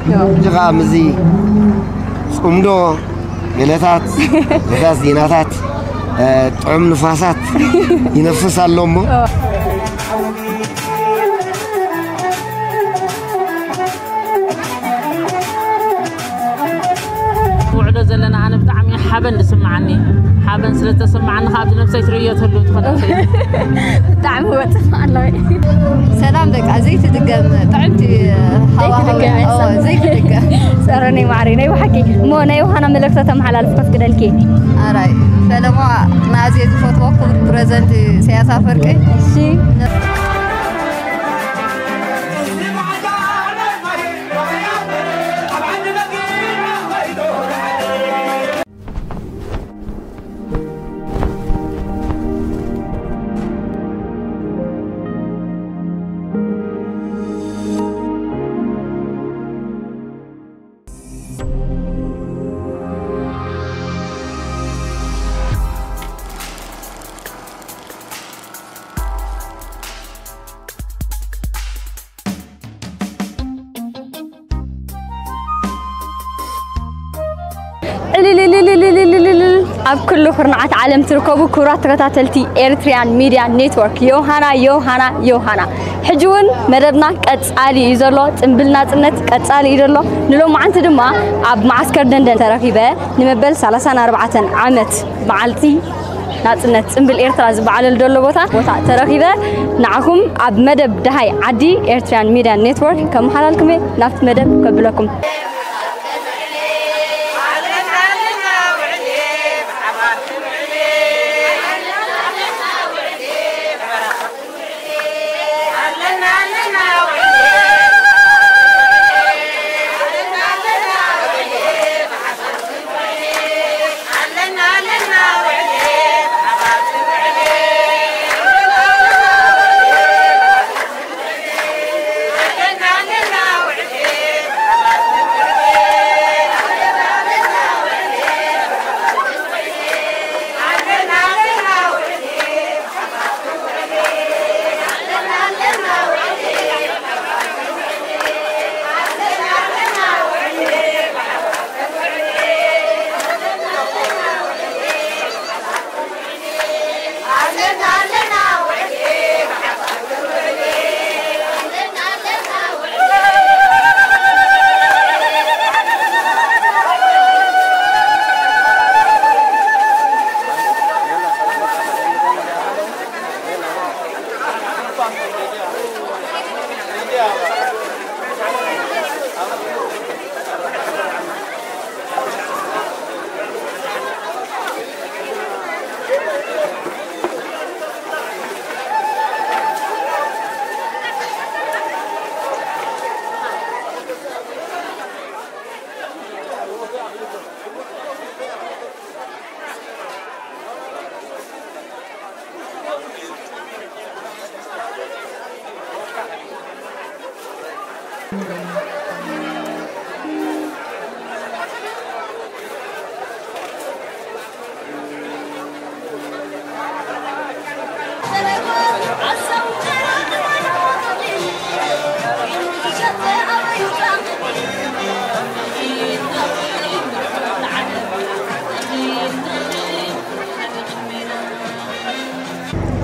ሕጂ ከዓ ምስዚ ፅምዶ ገለታት፣ ገለታት ዜናታት፣ እ፣ ጥዑም ንፋሳት ይነፍስ ኣሎ እሞ፣ ውዕሎ ዘለና ኣነ ብጣዕሚ ሓበን ዝስምዓኒ። ሓበን ስለ ዝተሰምዓኒ ካብ ነብሰይ ትርእዮ ትህሉ ትኾነ። ብጣዕሚ ወጥፍ ኣለዊ። ሰላም፣ በቃ ዘይትድገም ጥዕምቲ ሃዋህው። ዘይትድገም እያ። ኦ፣ ዘይትድገም። ጸረኒ ማዕሪ ናይ ብሓቂ። እሞ ናይ ውሃና መልእኽቲ ተመሓላልፍ ከፍቅደልኪ። ኣራይ፣ ፈለማ ናዜ ዝፈትዎ ክቡር ፕረዘንት ኢሳያስ ኣፈወርቂ። እሺ። ዕልልልልልልልልልል። ኣብ ኩሉ ኩርናዓት ዓለም ትርከቡ ክቡራት ተኸታተልቲ ኤርትሪያን ሚድያ ኔትወርክ፣ ዮሃና፣ ዮሃና፣ ዮሃና። ሕጂ እውን መደብና ቀጻሊ እዩ ዘሎ፣ ጽምብል ናጽነት ቀጻሊ እዩ ዘሎ። ንሎማዓንቲ ድማ ኣብ መዓስከር ደንደን ተረኺበ ንመበል ሰላሳን ኣርባዕተን ዓመት መዓልቲ ናጽነት ጽምብል ኤርትራ ዝበዓለሉ ዘሎ ቦታ፣ ቦታ ተረኺበ ንዓኹም ኣብ መደብ ደሃይ ዓዲ ኤርትሪያን ሚድያ ኔትወርክ ከመሓላልኩም እየ። ናብቲ መደብ ከብለኩም።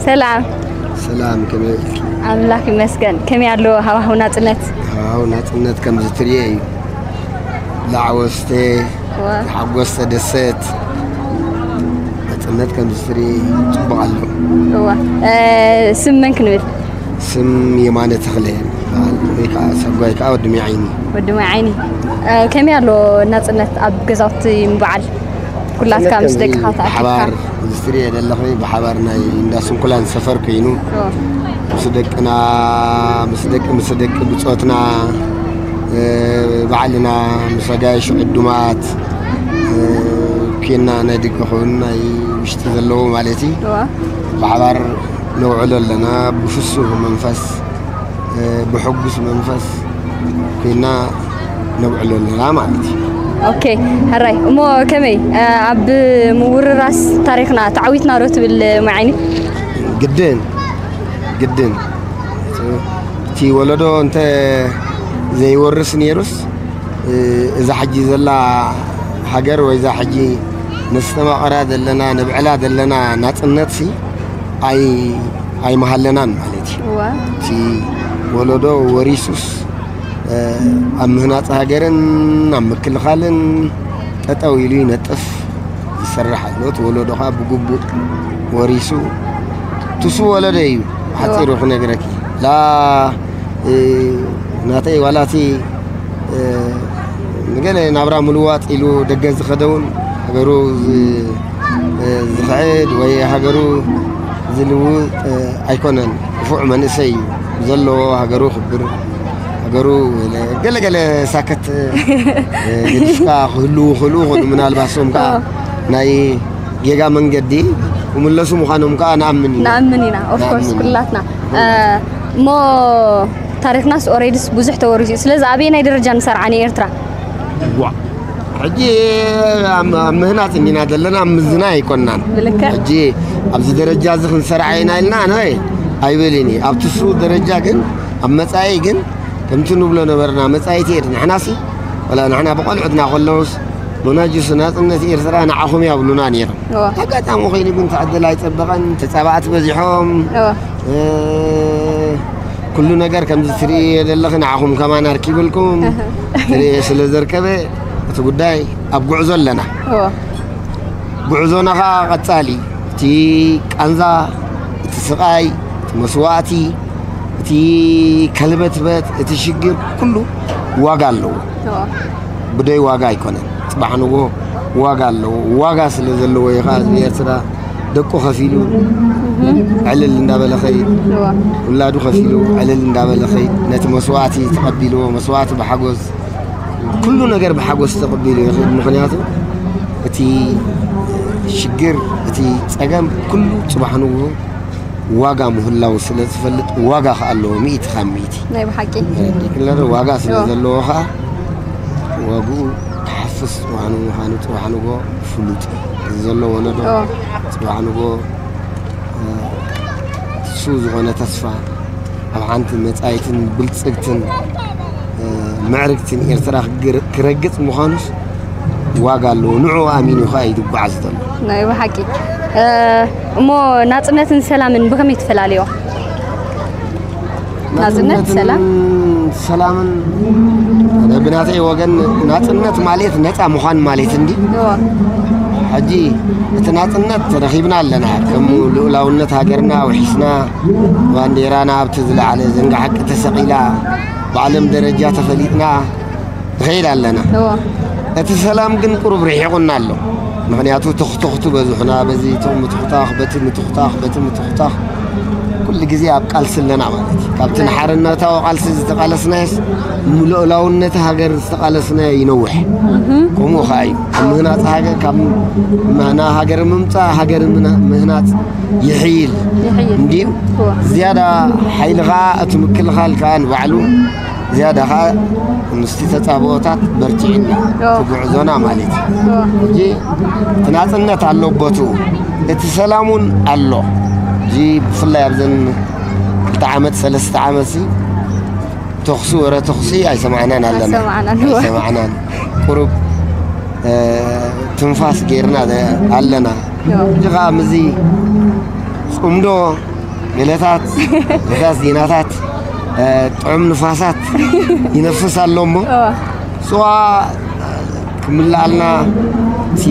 ሰላም። ሰላም፣ ከመይ ኢልኪ? ኣምላኽ ይመስገን። ከመይ ኣሎ ሃዋህው ናጽነት? ሃዋህው ናጽነት ከምዚ ትርእዮ እዩ። ላዕወስተ፣ እዋ። ተሓጎስ፣ ተደሰት። ናጽነት ከምዚ ትርእዮ እዩ። ጽቡቕ ኣሎ። እዋ። እ፣ ስም መን ክንብል? ስም የማነ ተኽለ ይበሃል። ወይ ከዓ ሰጓይ ከዓ ወዲ ሚዓይኒ። ወዲ ሚዓይኒ። እ፣ ከመይ ኣሎ ናጽነት ኣብ ገዛውቲ ምብዓል? ኩላትካ ምስ ከምዚ ደቅኻ ተኣኪብካ። ብሓባር ዝትርእየ ዘለኹ ብሓባር ናይ እንዳ ስንኩላን ሰፈር ኮይኑ ኦ። ምስ ደቅና፣ ምስ ደቂ፣ ምስ ደቂ ብጾትና፣ እ፣ ባዕልና፣ ምስ ኣጋይሽ ዕዱማት፣ እ፣ ኬና ናይ ደገ ኹን ናይ ውሽጢ ዘለዎ ማለት እዩ። እዋ። ብሓባር ነውዕሎ ኣለና። ብፍሱህ መንፈስ፣ እ፣ ብሕጉስ መንፈስ ኮይና ነውዕሎ ኣለና ማለት እዩ። ኦኬ፣ ሕራይ። እሞ ከመይ፣ እ፣ ኣብ ምውርራስ ታሪኽና ተዓዊትና ዶ ትብል ማዓይኒ? ግድን፣ ግድን። እቲ ወለዶ እንተ ዘይወርስ ነይሩስ፣ እዛ ሕጂ ዘላ ሃገር ወይ እዛ ሕጂ ነስተማቕራ ዘለና ነብዕላ ዘለና ናጽነትሲ ኣይ ኣይመሃለናን ማለት እዩ። እዋ እቲ ወለዶ ወሪሱስ ኣብ ምህናጽ ሃገርን ኣብ ምክልኻልን ጠጠው ኢሉ ይነጥፍ ይሰርሕ ኣሎ። እቲ ወለዶ ከዓ ብግቡእ ወሪሱ ትሱ ወለዶ እዩ። ሓፂሩ ክነግረኪ ላ ናተይ ዋላቲ ንገለ ናብራ ምልዋጥ ኢሉ ደገ ዝኸደ እውን ሃገሩ ዝኽዕድ ወይ ሃገሩ ዝልውጥ ኣይኮነን። ክፉዕ መንእሰይ እዩ ዘለዎ ሃገሩ ክብር ሃገሩ ገለገለ ሳከት ገዲፍካ ክህልዉ ክህልዉ ኮኑ ምናልባት ሶም ከዓ ናይ ጌጋ መንገዲ ክምለሱ ምዃኖም ከዓ ንኣምን ኢና። ንኣምን ኢና። Of course ኩላትና እሞ ታሪክናስ ኦሬድስ ብዙሕ ተወሪሱ እዩ። ስለዚ ኣበየናይ ደረጃ ንሰርዓ ንኤርትራ? ዋ ሕጂ ኣብ ምህናፅ እኒና ዘለና ኣብ ምዝና ኣይኮናን። ብልክዕ ሕጂ ኣብዚ ደረጃ እዚ ክንሰርዓ ኢና ኢልና ነ ኣይብልን እዩ። ኣብቲ ሱ ደረጃ ግን ኣብ መፃኢ ግን ከምቲ ንብሎ ነበርና መፃኢቲ እየ ንሕናሲ ወላ ንሕና ብቆልዑትና ከለውስ መናጅስ ናፅነት ኤርትራ ንዓኹም ያብሉና ነይሮም። ኣጋጣሚ ኮይኑ ግን ተዕድል ኣይፀበቐን። ተፃባእቲ በዚሖም ኩሉ ነገር ከምዚ ትርእዮ ዘለኺ ንዓኹም ከማን ኣርኪብልኩም ትርእዮ ስለ ዘርከበ እቲ ጉዳይ ኣብ ጉዕዞ ኣለና። ጉዕዞና ከዓ ቀፃሊ እቲ ቃንዛ እቲ ስቃይ እቲ መስዋእቲ እቲ ከልበትበት እቲ ሽግር ኩሉ ዋጋ ኣለዎ። ብደይ ዋጋ ኣይኮነን። ፅባሕ ንጎ ዋጋ ኣለዎ። ዋጋ ስለ ዘለዎ እዩ ከዓ ህዝቢ ኤርትራ ደቁ ከፊሉ ዕልል እንዳበለ ኸይድ ውላዱ ከፊሉ ዕልል እንዳበለ ኸይድ ነቲ መስዋእቲ ተቐቢልዎ መስዋእቲ ብሓጎስ ኩሉ ነገር ብሓጎስ ተቐቢሉ ይኽእል። ምኽንያቱ እቲ ሽግር እቲ ፀገም ኩሉ ፅባሕ ንጎ ዋጋ ምህላው ስለ ዝፈልጥ ዋጋ ከዓ ኣለዎ። ሚእቲ ካብ ሚእቲ ናይ ብሓቂ ክለር ዋጋ ስለ ዘለዎ ከዓ ዋግኡ ክሓፍስ ምዃኑ ምዃኑ ፅባሕ ንጎ ፍሉጥ እዩ። እዚ ዘሎ ወለዶ ፅባሕ ንጎ እሱ ዝኾነ ተስፋ ኣብ ሓንቲ መፃኢትን ብልፅግትን ምዕርግትን ኤርትራ ክረግፅ ምዃኑስ ዋጋ ኣለዎ። ንዑ ኣሚኑ ከዓ እዩ ዝጓዓዝ ዘሎ። ናይ ብሓቂ እሞ ናፅነትን ሰላምን ብኸመይ ትፈላለዮ? ናፅነት ሰላም ሰላምን ብናተይ ወገን ናፅነት ማለት ነፃ ምዃን ማለት እንዲ ሕጂ እቲ ናፅነት ተረኺብና ኣለና። ከም ልኡላውነት ሃገርና ውሒስና ባንዴራና ኣብቲ ዝለዓለ ዘንጋ ሓቂ ተሰቒላ ብዓለም ደረጃ ተፈሊጥና ንኸይድ ኣለና። እቲ ሰላም ግን ቁሩብ ርሒቑና ኣሎ። ምኽንያቱ ተኽተኽቱ በዝሑና በዚ ምትኹታኽ በቲ ምትኹታኽ በቲ ምትኹታኽ ኩሉ ግዜ ኣብ ቃልሲ ኣለና ማለት እዩ። ካብቲ ንሓርነታዊ ቃልሲ ዝተቃለስናዮስ ንልኡላውነት ሃገር ዝተቃለስናዮ ይነውሕ። ከምኡ ከዓ እዩ። ካብ ምህናፅ ሃገር ካብ ምህና ሃገር ምምፃእ ሃገር ምህናፅ ይሕይል እንዲዩ። ዝያዳ ሓይሊ ከዓ እቲ ምክልኻል ከዓ ንባዕሉ ዝያዳ ከዓ ምስቲ ተፃብኦታት በርቲዕና እቲ ጉዕዞና ማለት እዩ። ሕጂ እቲ ናፅነት ኣሎ ቦትኡ እቲ ሰላም እውን ኣሎ። ሕጂ ብፍላይ ኣብዘን ክልተ ዓመት ሰለስተ ዓመት ሲ ተኹሲ ወረ ተኹሲ ኣይሰማዕናን ኣለና ኣይሰማዕናን ቁሩብ ትንፋስ ጌርና ኣለና። ሕጂ ከዓ ምዚ ፅምዶ ገለታት ገታት ዜናታት ጥዑም ንፋሳት ይነፍስ ኣሎ እሞ ስዋ ክምልኣልና እቲ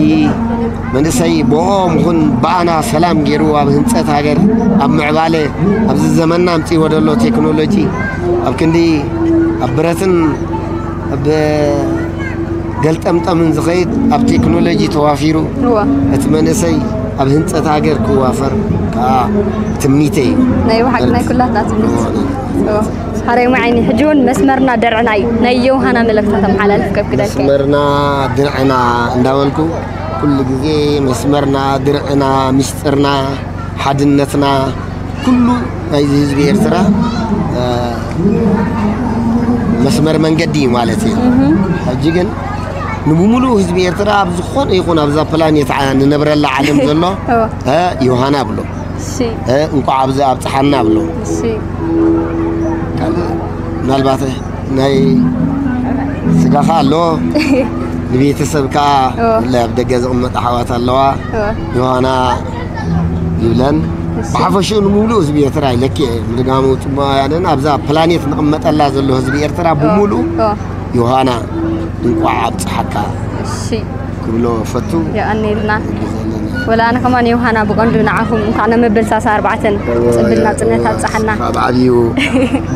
መንእሰይ ብኦም ኹን ብኣና ሰላም ገይሩ ኣብ ህንፀት ሃገር ኣብ ምዕባለ ኣብዚ ዘመንና ኣምፅእዎ ዘሎ ቴክኖሎጂ ኣብ ክንዲ ኣብ ብረትን ኣብ ገልጠምጠምን ዝኸይድ ኣብ ቴክኖሎጂ ተዋፊሩ እቲ መንእሰይ ኣብ ህንፀት ሃገር ክዋፈር ከዓ ትምኒተይ እዩ። ናይ ብሓቂ ናይ ኩላትና ትምኒት። ሓረይ ሙዓይኒ ሕጂ እውን መስመርና ደርዕና እዩ። ናይ ዮሃና መልእክታ ተመሓላልፍ ከፍቅደልካ እየ። መስመርና ድርዕና እንዳበልኩ ኩሉ ግዜ መስመርና ድርዕና ሚስጥርና ሓድነትና ኩሉ ናይዚ ህዝቢ ኤርትራ መስመር መንገዲ እዩ ማለት እዩ። ሕጂ ግን ንብሙሉእ ህዝቢ ኤርትራ ኣብ ዝኾነ ይኹን ኣብዛ ፕላኔት ንነብረላ ዓለም ዘሎ ዮሃና ብሎ እንቋዕ ኣብዚ ኣብፀሓና ብሎ ካልእ ምናልባት ናይ ስጋኻ ኣሎ። ንቤተሰብ ከዓ እዎ። ብፍላይ ኣብ ደገ ዝቕመጥ ኣሕዋት ኣለዋ። እዎ። ዮሃና ይብለን። እሺ። ብሓፈሽኡ ንምሉእ ህዝቢ ኤርትራ ይለኪ እየ። ምድጋሙ ጽቡቕ ያንን ኣብዛ ፕላኔት ንቕመጠላ ዘሎ ህዝቢ ኤርትራ ብምሉእ እዎ። ዮሃና እንቋዕ ኣብጽሓካ እሺ። ክብሎ ፈቱ። የቐንየልና። ወላ ኣነ ከማን ዮሃና ብቐንዱ ንዓኹም እንኳዕ ነመበል ሰላሳ ኣርባዕተ እዎ፣ ጽብል ናጽነት እዎ። ኣብጽሓና። ካብ ዓብዩ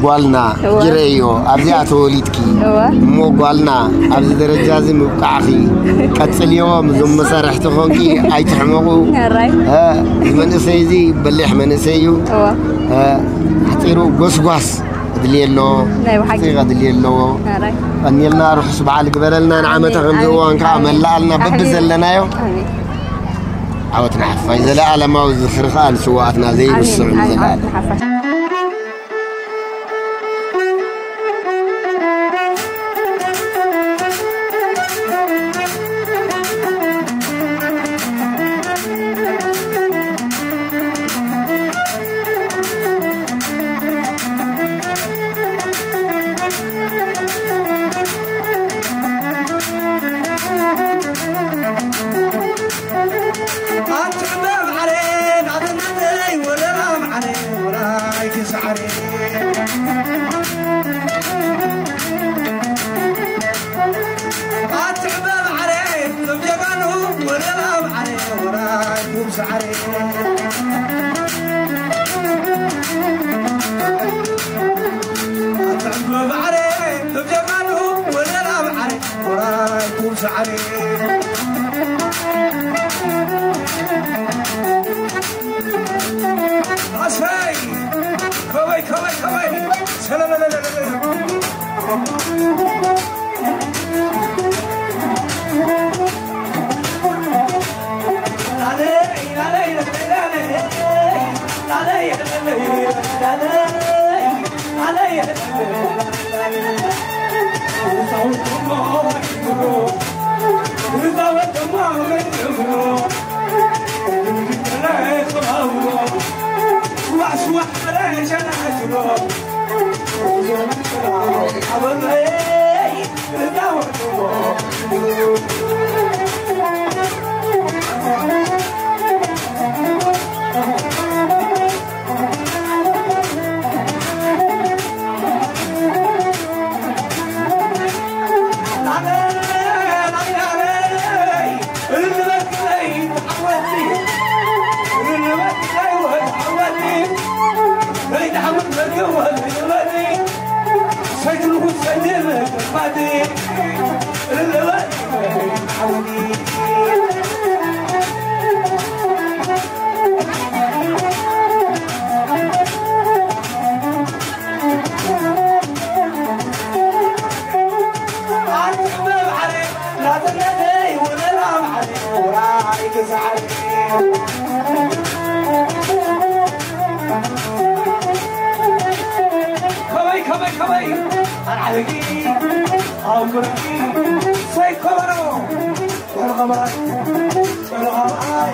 ጓልና እዎ። ጅረዮ ኣብዚኣ ተወሊድኪ እዎ። እሞ ጓልና ኣብዚ ደረጃ እዚ ምብቃዕኺ ቀጽልዮ። ምዞም መሳርሕቲ ኮንኪ ኣይትሕመቑ። ሕራይ። እ፣ እዚ መንእሰይ እዚ በሊሕ መንእሰይ እዩ። እዎ። እ፣ ሓጺሩ ጎስጓስ ኣድልየ ኣለዎ። ናይ ብሓቂ። ጽይቕ ኣድልየ ኣለዎ። ኣራይ። ቀኒልና ርሑስ በዓል ግበረልና። ንዓመተ ኣሜን፣ ከምዚ ኣሜን፣ እዋን ከዓ ኣሜን። መላኣልና ኣሜን። በብዘለናዮ ኣሜን። ዓወት ንሓፋሽ። ዘለኣለማዊ ዝኽሪ ከዓ ንስዋኣትና ዘይርስዑ ኣሜን፣ ኣሜን። ንዘለኣለም። ዓወት ንሓፋሽ። ኣትዕበ ማዕረ ናተናተይ ወለላ ማዕረ ወላይ ክሳዕረ ኣትዕበ ማዕረ ቶም ጀጋኑ ወለላ ማዕረ ወላይ ኩም ሳዕረ ኣትዕበ ማዕረ ቶም ጀጋኑ ወለላ ማዕረ ወላይ ኩም ሳዕረ ኣሰይ ከበይ ከበይ ከበይ ሰለለለለለ ከመይ ከመይ ከመይ ኣርዓበቂ ኣውቅርቂ ሰይኮበሮ ወረቐማይ ወረቐማይ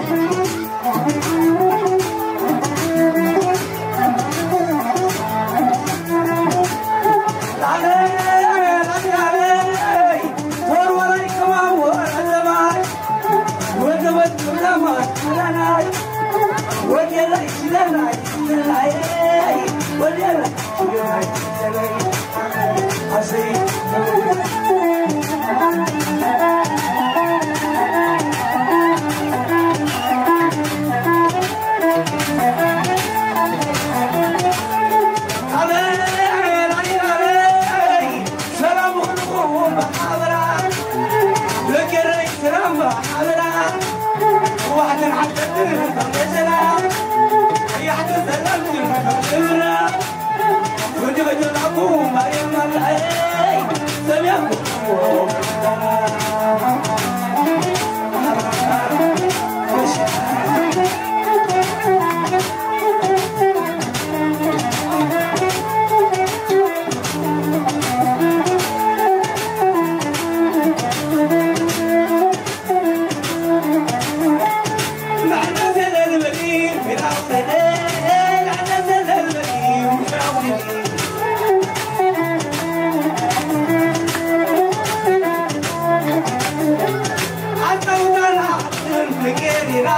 ንጌሪና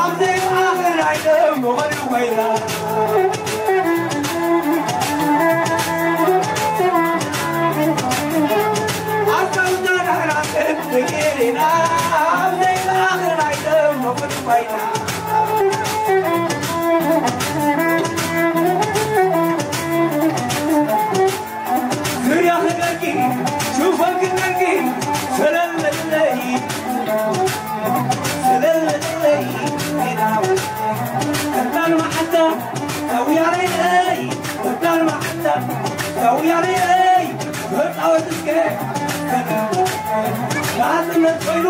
ኣብ ዘይተኣኽል ኣይደም መኾኒ ኮይና። ኣካውታ ዳህራትን ንጌሪና ኣብ ዘይተኣኽል ኣይደም መኾኒ ኮይና። ዙርያ ክደርቂ ሹፈን ክደርቂ ሰለለለይ ሰለለለይ ቀጣን መዓልታ ታውያለይ ቀጣን መዓልታ ታውያለይ መጻወት እስከ ናጽነት ኮይኑ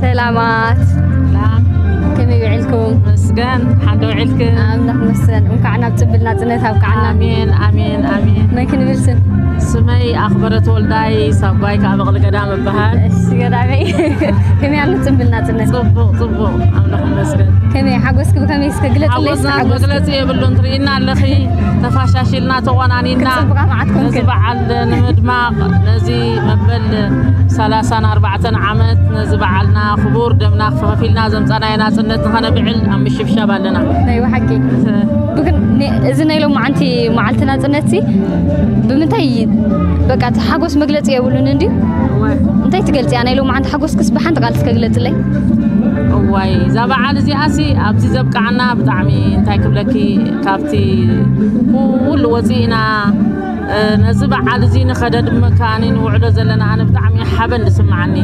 ሰላማት። ሰላም። ከመይ ውዒልኩም? መስገን፣ ሓንደ ውዒልክን? ኣምላኽ መስገን። እንኳዕ ናብ ጽብል ናጽነት ኣብቃዓና። ኣሜን፣ ኣሜን፣ ኣሜን። መን ክንብል ስም? ስመይ ኣኽበረት ወልዳይ፣ ሳጓይ ካብ በቕሊ ገዳም እበሃል። እሺ፣ ገዳመይ። ከመይ ኣሎ ጽብል ናጽነት? ጽቡቕ፣ ጽቡቕ። ኣምላኽ መስገን። ከመይ ሓጎስኪ ብኸመይ እስከ ግለጽለይ እስከ ሓጎስና ሓጎስኪ? መግለጺ የብሉን። ትርእይና ኣለኺ፣ ተፋሻሺልና፣ ተቖናኒና። ክንጽብቓ መዓት ኮንክን። ነዚ በዓል ንምድማቕ፣ ነዚ መበል ሰላሳን ኣርባዕተን ዓመት ነዚ በዓልና ክቡር ደምና ከፈፊልና ዘምጻናዮ ናጽነት ንኸነብዕል ኣብ ምሽብሻብ ኣለና። ናይ ብሓቂ። ብግን ነ-፣ እዚ ናይ ሎማዓንቲ መዓልቲ ናጽነትሲ ብምንታይ በቃ እቲ ሓጎስ መግለጺ የብሉን እንድዩ? እዋይ። እንታይ ትገልጽያ ናይ ሎማዓንቲ ሓጎስክስ ብሓንቲ ቃል እስከ ግለጽለይ? እዋይ፣ እዛ በዓል እዚኣሲ ኣብዚ ዘብቃዓና ብጣዕሚ እንታይ ክብለኪ ካብቲ ኩሉ ወጺእና ነዚ በዓል እዚ ንኸደድም ከኣኒ ንውዕሎ ዘለና ኣነ ብጣዕሚ ሓበን ዝስምዓኒ።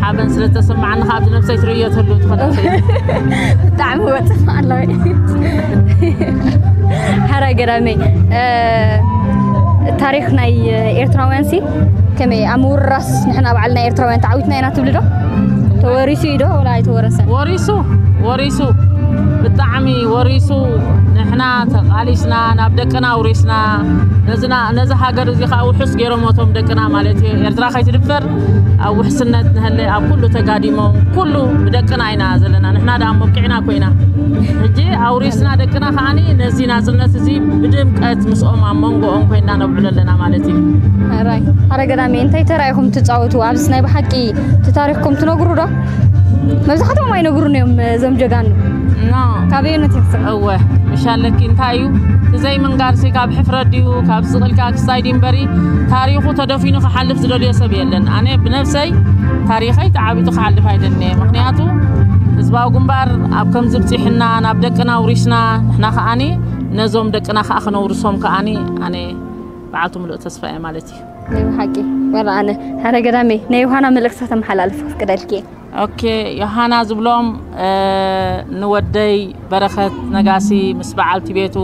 ሓበን ስለ ዝተሰምዓኒ ካብ ነብሰይ ትርእዮ ተሉ ትኸዳ። ብጣዕሚ ወጽእ ኣለወ። ሓራይ ገዳመይ፣ ታሪኽ ናይ ኤርትራውያን ሲ ከመይ ኣብ ምውርራስ ንሕና ባዕልና ኤርትራውያን ተዓዊትና ኢና ትብሉ ዶ? ተወሪሱ እዩ ዶ ወላ ኣይተወረሰን? ወሪሱ፣ ወሪሱ፣ ብጣዕሚ ወሪሱ። ንሕና ተቓሊስና፣ ናብ ደቅና ኣውሪስና። ነዝና-፣ ነዚ ሃገር እዚ ኸኣ ውሑስ ገይሮም እቶም ደቅና ማለት እዩ። ኤርትራ ከይትድፈር ኣብ ውሕስነት ንህለ፣ ኣብ ኩሉ ተጋዲሞም፣ ኩሉ ብደቅና ኢና ዘለና። ንሕና ደኣ ሞቂዕና ኮይና። ሕጂ ኣውሪስና ደቅና ከኣኒ ነዚ ናጽነት እዚ ብድምቀት ምስኦም ኣብ መንጎኦም ኮይና ነብዕሎ ኣለና ማለት እዩ። ሕራይ። ኣረ ገዳሜ፣ እንታይ ተራ ኢኹም ትጻወቱ? ኣብዚ ናይ ብሓቂ እቲ ታሪኽኩም ትነግሩ ዶ? መብዛሕትኦም ኣይነግሩን እዮም እዞም ጀጋኑ። ኖ። ካበየኖት ይኽስዕ? እወ፣ ምሽ ኣለኪ። እንታይ እዩ? እቲ ዘይምንጋርሲ ካብ ሕፍረት ድዩ? ካብ ስቕልካ ክሳይ ድዩ እምበሪ፣ ታሪኹ ተደፊኑ ክሓልፍ ዝደልዮ ሰብ የለን። ኣነ ብነብሰይ ታሪኸይ ተዓቢጡ ክሓልፍ ኣይደልን እየ። ምኽንያቱ ህዝባዊ ግንባር ኣብ ከምዚ ብጺሕና፣ ናብ ደቅና ኣውሪስና፣ ንሕና ከኣኒ ነዞም ደቅና ከኣ ክነውርሶም ከኣኒ ኣነ በዓልቲ ምሉእ ተስፋ እየ ማለት እዩ። ናይ ብሓቂ። ወላ ኣነ። ሕረ ገዳሜ፣ ናይ ዮሃና መልእኽቲ ከተመሓላልፍ ክፍቅደልኪ እየ። ኦኬ፣ ዮሃና ዝብሎም፣ እ፣ ንወደይ በረኸት ነጋሲ ምስ በዓልቲ ቤቱ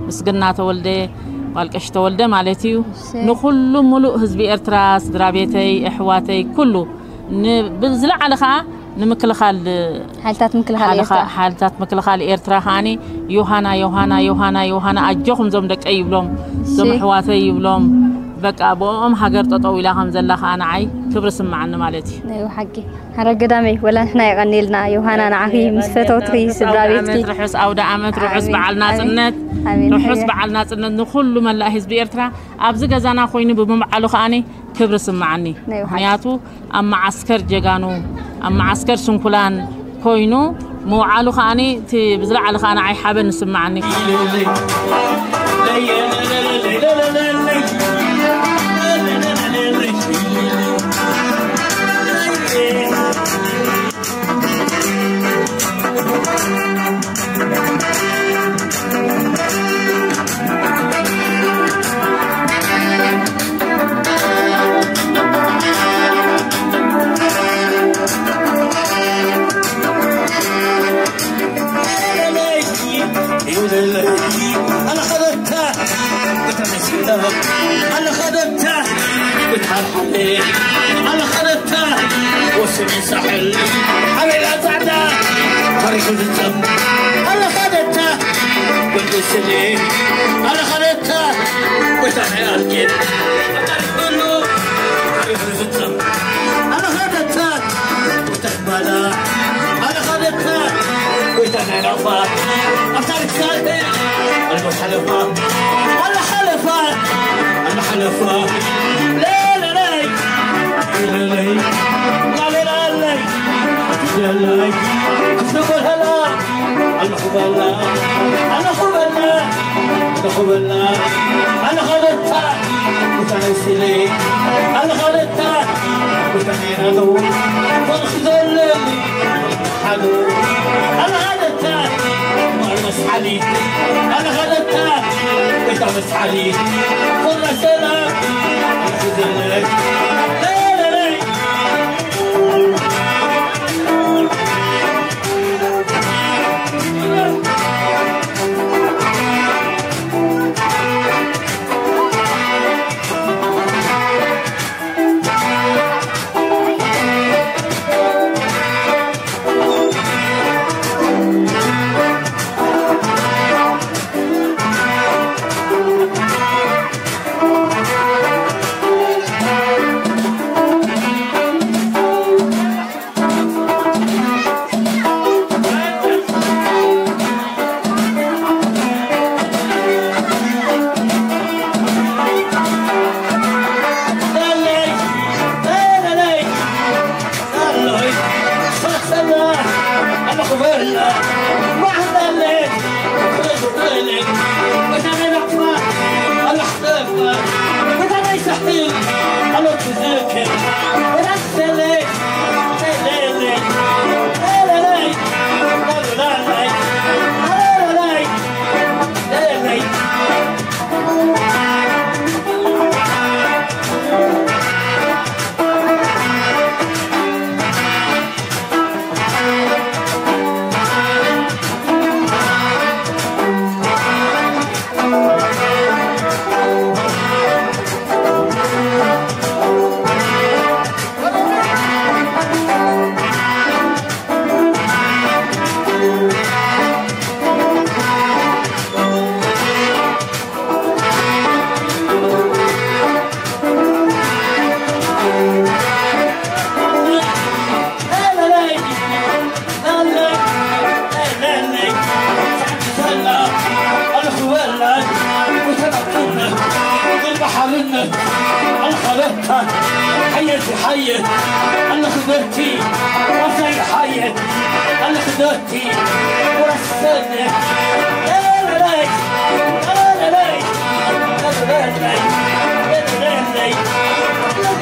ምስግና ተወልደ፣ ጓል ቀሺ ተወልደ ማለት እዩ። እሺ። ንኹሉ ሙሉእ ህዝቢ ኤርትራ፣ ስድራ ቤተይ፣ ኣሕዋተይ፣ ኩሉ ን-፣ ብዝለዓለ ኸኣ ንምክልኻል ሓይልታት ምክልኻል ሓልኻ-፣ ኤርትራ። ሓይልታት ምክልኻል ኤርትራ ከኣኒ ዮሃና፣ ዮሃና፣ ዮሃና፣ ዮሃና፣ ኣጆኹም ዞም ደቀይ ይብሎም፣ ዞም እሺ። ኣሕዋተይ ይብሎም። በቃ ብኦም ሃገር ጠጠው ኢላ ከም ዘላ ከኣ ንዓይ ክብሪ ስምዓኒ ማለት እዩ። ናይ ብሓቂ። ሓረ ገዳመይ፣ ወላ ንሕና የቐንየልና ዮሃና፣ ንዓኺ ምስ ፈተውትኺ ስድራ ቤትኪ። ርሑስ ኣውደ ዓመት፣ ርሑስ ኣሜን፣ በዓል ኣሜን፣ ናጽነት፣ ኣሜን፣ ርሑስ ኣሜን። በዓል ናጽነት ንኹሉ መላእ ህዝቢ ኤርትራ። ኣብዚ ገዛና ኮይኑ ብምብዓሉ ከኣኒ ክብሪ ስምዓኒ። ናይ ብሓቂ። ምኽንያቱ ኣብ መዓስከር ጀጋኑ፣ ኣብ መዓስከር ስንኩላን ኮይኑ ምውዓሉ ከኣኒ እቲ ብዝለዓለ ከኣ ንዓይ ሓበን ዝስምዓኒ። الخلطة حية حية الخدرتي وزي حية الخدرتي ورسلني. لا لا لا، لا لا لا، لا لا لا، لا لا لا، لا لا لا، لا لا لا.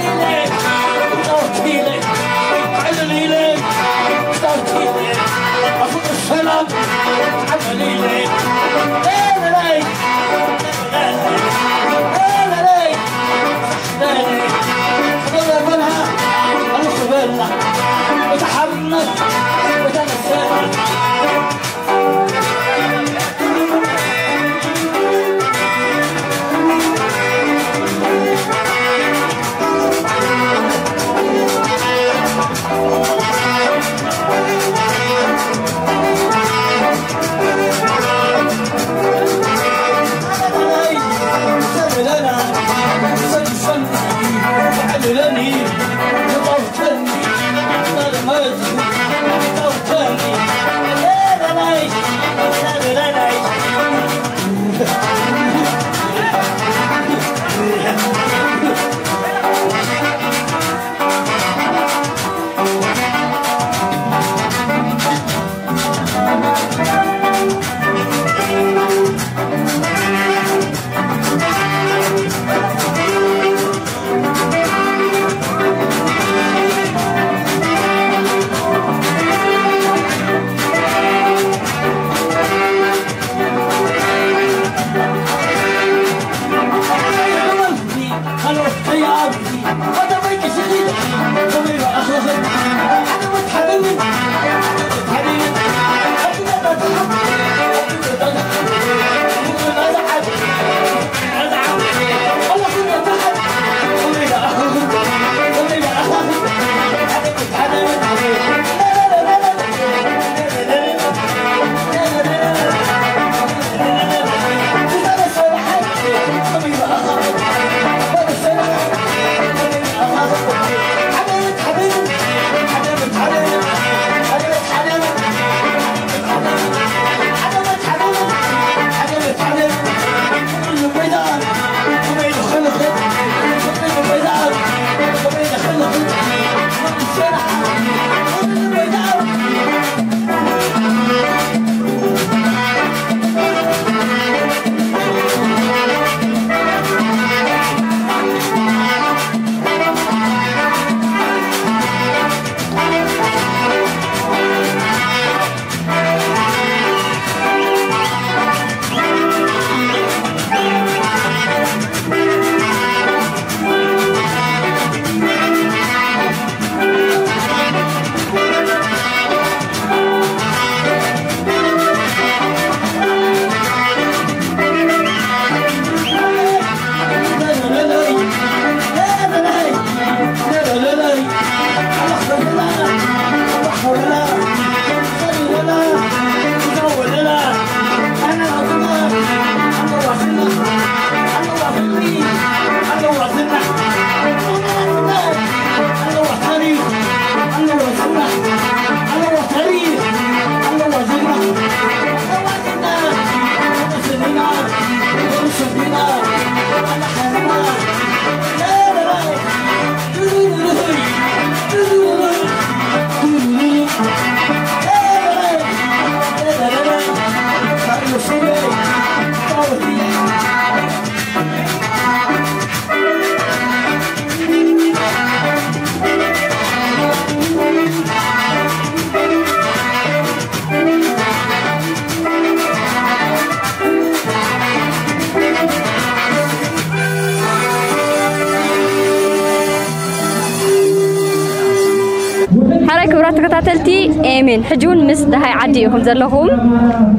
ሓራይ ክቡራት ተከታተልቲ ኤሜን፣ ሕጂ እውን ምስ ደሃይ ዓዲ ኢኹም ዘለኹም።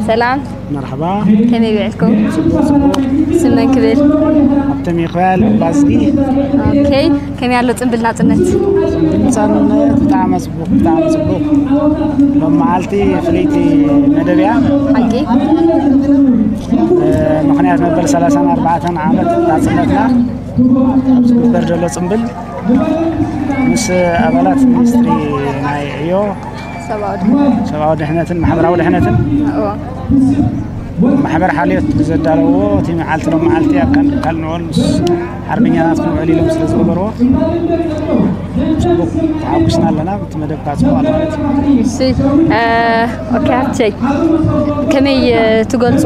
ሰላም። መርሓባ። ከመይ ውዒልኩም? ጽቡቕ፣ ጽቡቕ። ስም መን ክብል? ሃብቶም ይኽእል ባዝጊ። ኦኬ፣ ከመይ ኣሎ ጽምብል ናጽነት? ጽምብል ናጽነት ብጣዕሚ ጽቡቕ፣ ብጣዕሚ ጽቡቕ። ሎም መዓልቲ ፍልይቲ መደብ እያ። ሓቂ። እ፣ ምኽንያት መበል ሰላሳን ኣርባዕተን ዓመት ናጽነትና ኣብ ዝግበር ዘሎ ጽምብል ምስ ኣባላት ሚኒስትሪ ናይ ዕዮ ሰብኣዊ ድሕነት። ሰብኣዊ ድሕነትን ማሕበራዊ ድሕነትን እዎ። ማሕበር ሓልዮት ብዘዳለዎ እቲ መዓልቲ ሎም መዓልቲ ኣብ ካን ካልንወል ምስ ሓርበኛታት ክንውዕል ኢሎም ስለ ዝገበርዎ ጽቡቅ ተሓጉስና ኣለና። እቲ መደብካ ጽቡቅ ኣሎ ማለት እዩ። እሺ ኦኬ። ሃብተይ ከመይ ትገልጾ?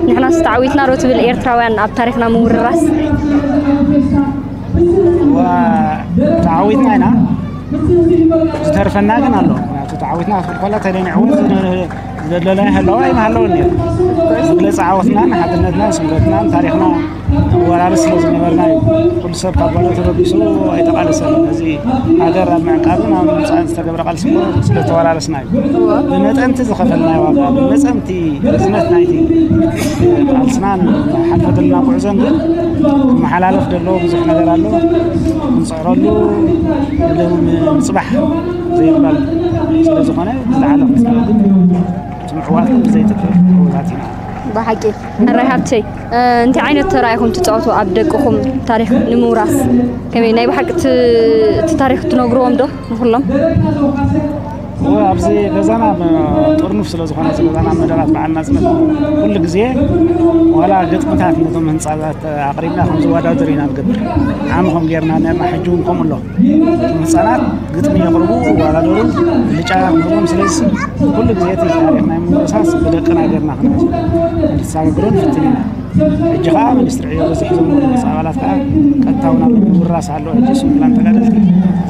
ንሕና ተዓዊትና ዶ ትብል ኤርትራውያን ኣብ ታሪኽና ምውርራስ? ተዓዊትና ኢና። ዝተርፈና ግን ኣሎ። ምክንያቱ ተዓዊትና ክትብል ከላ ተደንዕወት ዘለና ይህለዋ ኣይምሃለውን ነይሩ። መግለፂ ዓወትናን ሓድነትናን ስምረትናን ታሪኽና ወራርስ ስለ ዝነበርና እዩ። ኩሉ ሰብ ካብ ባዶ ተበጊሱ ኣይተቓለሰን። ነዚ ሃገር ኣብ ምዕቃብን ኣብ ምምፃእን ዝተገብረ ቃልሲ እኮ ስለ ተወራረስና እዩ። ብመጠንቲ ዝኸፈልናዮ ዋጋ፣ ብመጠንቲ ርዝነት ናይቲ ቃልስናን ሓልፈ ዘለና ጉዕዞን ግን ክመሓላለፍ ዘለዎ ብዙሕ ነገር ኣሎ። ክንፅዕረሉ ምፅባሕ ዘይባል ስለ ዝኾነ ዝለዓለ ክንፅዕር ግን እቲ ምዕዋት ግን ብዘይትክል ዕውታት ኢና። ብሓቂ ሕራይ ሃብተይ እንታይ ዓይነት ተራ ኢኹም ትፃወቱ ኣብ ደቅኹም ታሪኽ ንምውራስ? ከመይ ናይ ብሓቂ እቲ ታሪኽ ትነግርዎም ዶ ንኩሎም? ኣብዚ ገዛና ጥርኑፍ ስለ ዝኾነ እቲ ገዛና መደባት በዓል ናፅነት ኩሉ ግዜ ዋላ ግጥምታት ነቶም ህንፃታት ኣቕሪብና ከም ዝወዳደር ኢና ንገብር። ዓሚ ከም ጌርና ነርና ሕጂ እውን ከምኡ ኣሎ። እቶም ህፃናት ግጥሚ የቕርቡ፣ ይወዳደሩ፣ ብልጫ ንህቦም። ስለዚ ኩሉ ግዜ እቲ ታሪኽ ናይ ምውርሳስ ብደቅና ጌርና ክንተሳጋግሮ ንፍትን ኢና። ሕጂ ከዓ ሚኒስትሪ ዕዮ በዚ ሒዞም ዝመፁ ኣባላት ከዓ ቀጥታዊ ናብ ምውራስ ኣሎ። ሕጂ ስንኩላን ተጋደልቲ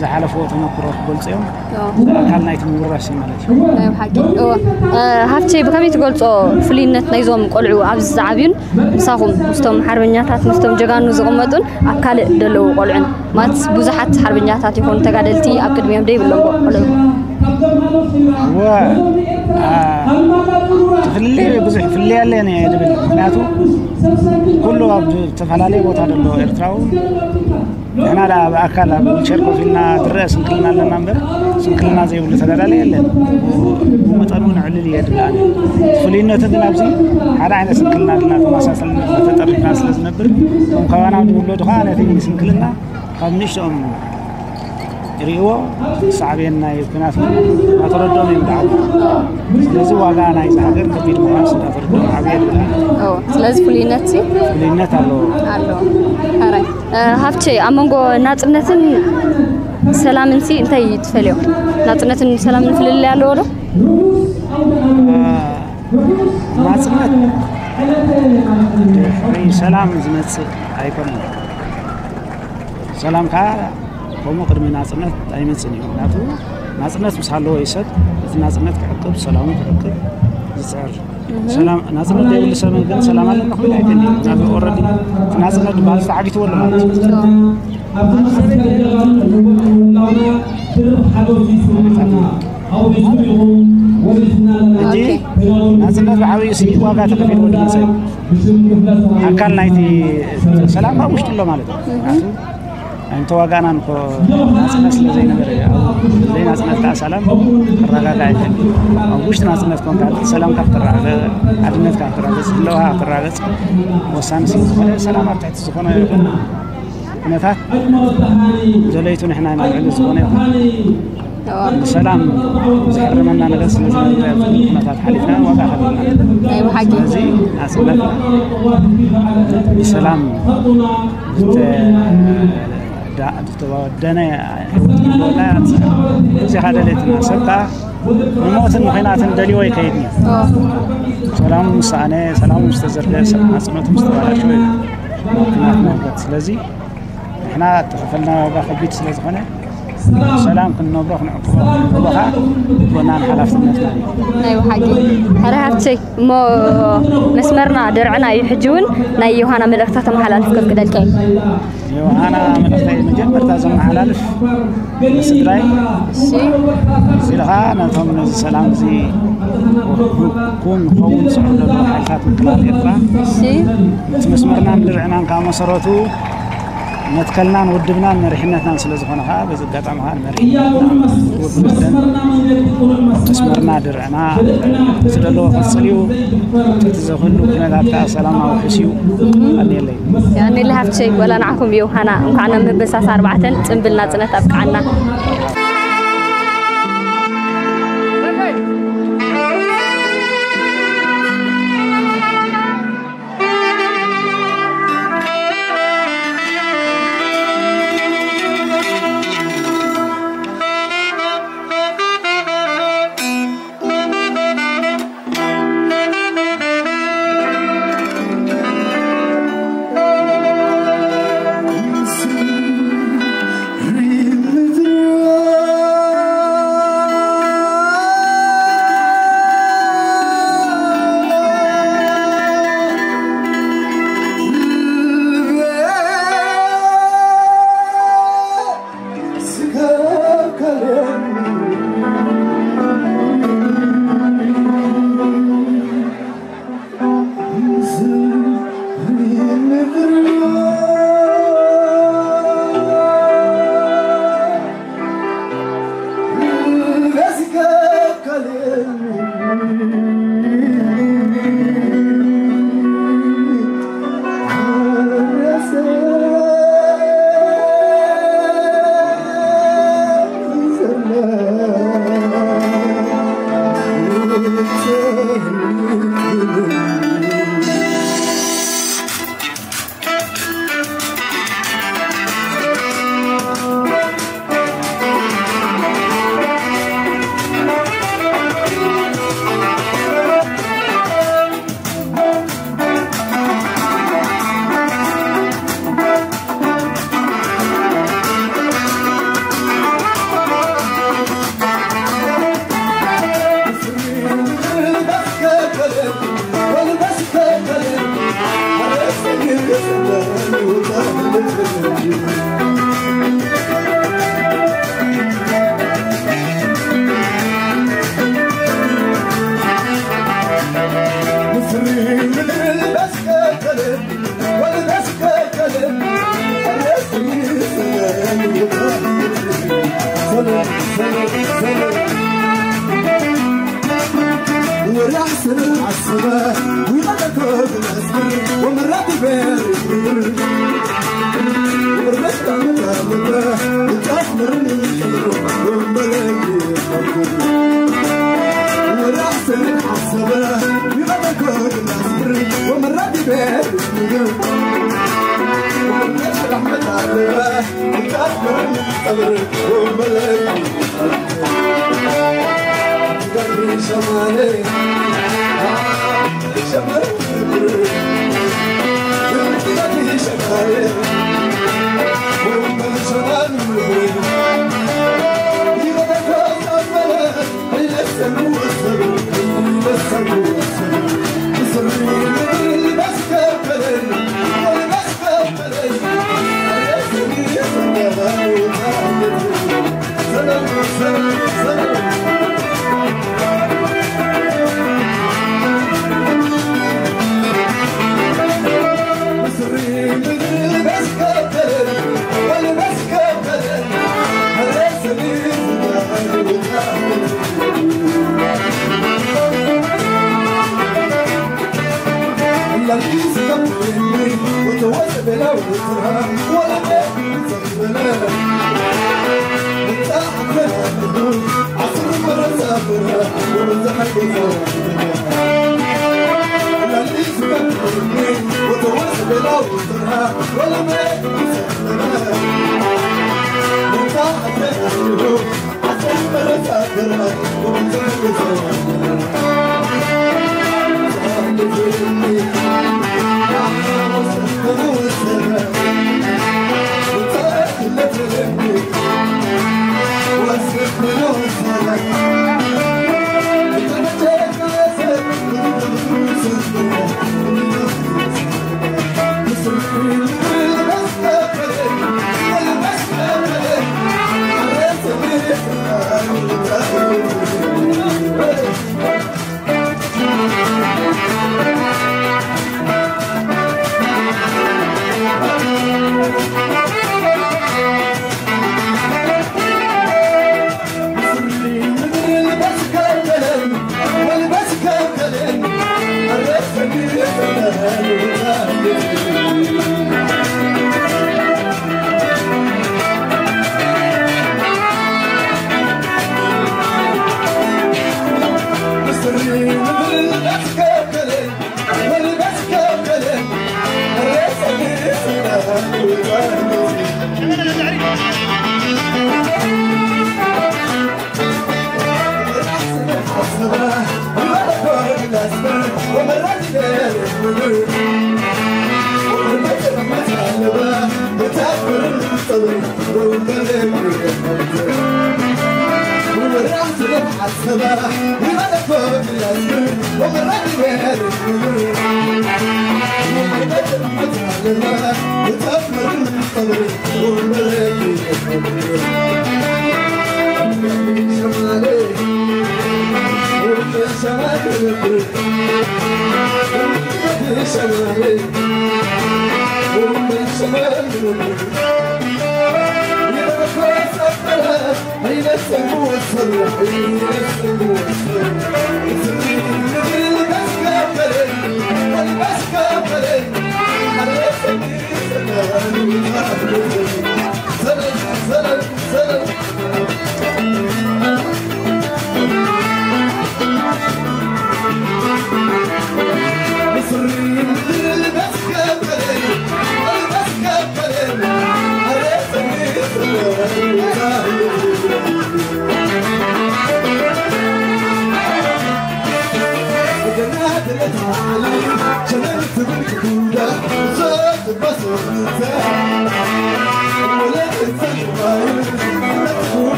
ዝሓለፍዎ ተመክሮ ክገልፁ እዮም። ኣካል ናይቲ ምውራስ እዩ ማለት እዩ። ናይ ብሓቂ እወ። ሃብተይ ብከመይ ትገልፆ ፍሉይነት ናይዞም ቆልዑ ኣብዚ ዝዓብዩን ምሳኹም ምስቶም ሓርበኛታት ምስቶም ጀጋኑ ዝቕመጡን ኣብ ካልእ ዘለዉ ቆልዑን ማለት ብዙሓት ሓርበኛታት ይኾኑ ተጋደልቲ ኣብ ቅድሚኦም ደይብሎም ቆልዑ? እወ ትፍልለይ ብዙሕ ፍልለይ ኣለኒ ድብል ምክንያቱ ኩሉ ኣብ ዝተፈላለየ ቦታ ዘሎ ኤርትራዊ ንሕና ደኣ ብኣካል ኣብ ዊልቸር ኮፍ ኢልና ዝረአ ስንክልና ኣለና እምበር ስንክልና ዘይብሉ ተጋዳላይ የለን። ብመጠኑ እውን ዕልል እየ ድብል ኣነ። ፍሉይነቱ ግን ኣብዚ ሓደ ዓይነት ስንክልና ኣለና፣ ተመሳሰልነት ተጠርኒፍና ስለ ዝነብር እቶም ካባና ዝውለዱ ከዓ ነቲ ስንክልና ካብ ንእሽቶኦም ይርእይዎ። ሳዕቤን ናይ ኩናት እውን እናተረድኦም እዮም ዝዓብዩ። ስለዚ ዋጋ ናይዚ ሃገር ከቢድ ምዃኑ ስለ ዝረድኦም ዓብየ ድብል ኣነ። ስለዚ ፍሉይነት ፍሉይነት ኣለዎ። ኣለዎ። ሕራይ ሃብተይ ኣብ መንጎ ናፅነትን ሰላምን ሲ እንታይ ትፈልዮ? ናፅነትን ሰላምን ፍልልይ ኣለዎ ዶ? ናፅነት ድሕሪ ሰላም ዝመፅእ ኣይኮነን። ሰላም ከዓ ከምኡ ቅድሚ ናፅነት ኣይመፅን እዩ። ምክንያቱ ናፅነት ምስ ሃለዎ እዩ ሰብ እቲ ናፅነት ክዕቅብ ሰላሙ ክዕቅብ ዝፅዕር። ሰላም ናፅነት ዘይብሉ ሰብ ግን ሰላም ኣለና ክብል ኣይክእል እዩ። ምክንያቱ ኦረዲ እቲ ናፅነት ዝበሃል ተዓጊትዎ ኣሎ ማለት እዩ። ኣብዚ መሰረት ደረጃ ንህቦ ምህላውና ድርብ ሓጎስ ይስምዓና። ኣውሪስኩም ኢኹም ወሪስና ኣለና። ሕጂ ናፅነት ብዓብዩ ሲ ዋጋ ተኸፊልዎ ዝመፀ ኣካል ናይቲ ሰላም ካብ ውሽጢ ኣሎ ማለት እዩ። ምክንያቱ ኣይምተዋጋእናን እኮ ናፅነት ስለ ዘይነበረ እዩ። ዘይናፅነት ከዓ ሰላም ክረጋጋእ ኣይክእል። ኣብ ውሽጢ ናፅነት ኮንካ ሰላምካ ክትረጋገፅ፣ ሓድነትካ ክትረጋገፅ፣ ህለዋካ ክትረጋገፅ ወሳኒ ስለ ዝኾነ ሰላም ኣብ ትሕቲ ዝኾነ ይኹን ኩነታት ዘለይቱ ንሕና ኢና ንዕሊ ዝኾነ ይኹን ብሰላም ዝሕርመና ነገር ስለ ዝነበረ ኩነታት ሓሊፍና ዋጋ ከፊልና። ናይ ብሓቂ። ስለዚ ናፅነት ብሰላም ዝተወደነ ህይወት ንክንህልወና ኢና ንፅዕር። እዚ ከዓ ደሌትና። ሰብ ከዓ ንሞትን ንኹናትን ደልይዎ ይከይድ እዩ። ሰላሙ ምስ ሰኣነ፣ ሰላሙ ምስ ተዘርገ፣ ናፅነቱ ምስ ተባላሸወ እዩ ኩናት መውገድ። ስለዚ ንሕና እተኸፈልናዮ ዋጋ ከቢድ ስለ ዝኾነ ሰላም ክንነብሮ ክንዕቅቦ ክንህልዎ ከዓ ጎናን ሓላፍነትና እዩ። ናይ ብሓቂ። ሕራይ ሃብተይ እሞ መስመርና ደርዕና እዩ። ሕጂ እውን ናይ ዮሃና መልእኽታ ተመሓላልፍ ከፍቅደልካ እዩ። ዮሃና መልእኽተይ መጀመርታ ዘመሓላልፍ ንስድራይ ኢልኻ ነቶም ነዚ ሰላም እዚ ክውን ክኸውን ዝፅዕሩ ዘለዉ ሓይልታት ምክልኻል ኤርትራ እቲ መስመርናን ድርዕናን ካብ መሰረቱ መትከልናን ውድብናን መሪሕነትናን ስለ ዝኾነ ከዓ በዚ ኣጋጣሚ ከዓ ንመሪሕነትና ውድብና መስመርና ድርዕና እቲ ዘለዎ ክቕፅል እዩ። እቲ ዘኽሉ ኩነታት ከዓ ሰላም ኣውሕስ እዩ። ኣኔለይ ያኔ ለሃፍቸይ ወላ ንዓኹም እዩ ሃና እንኳዕ ናብ መበሳስ ኣርባዕተን ፅንብል ናፅነት ኣብቅዓና።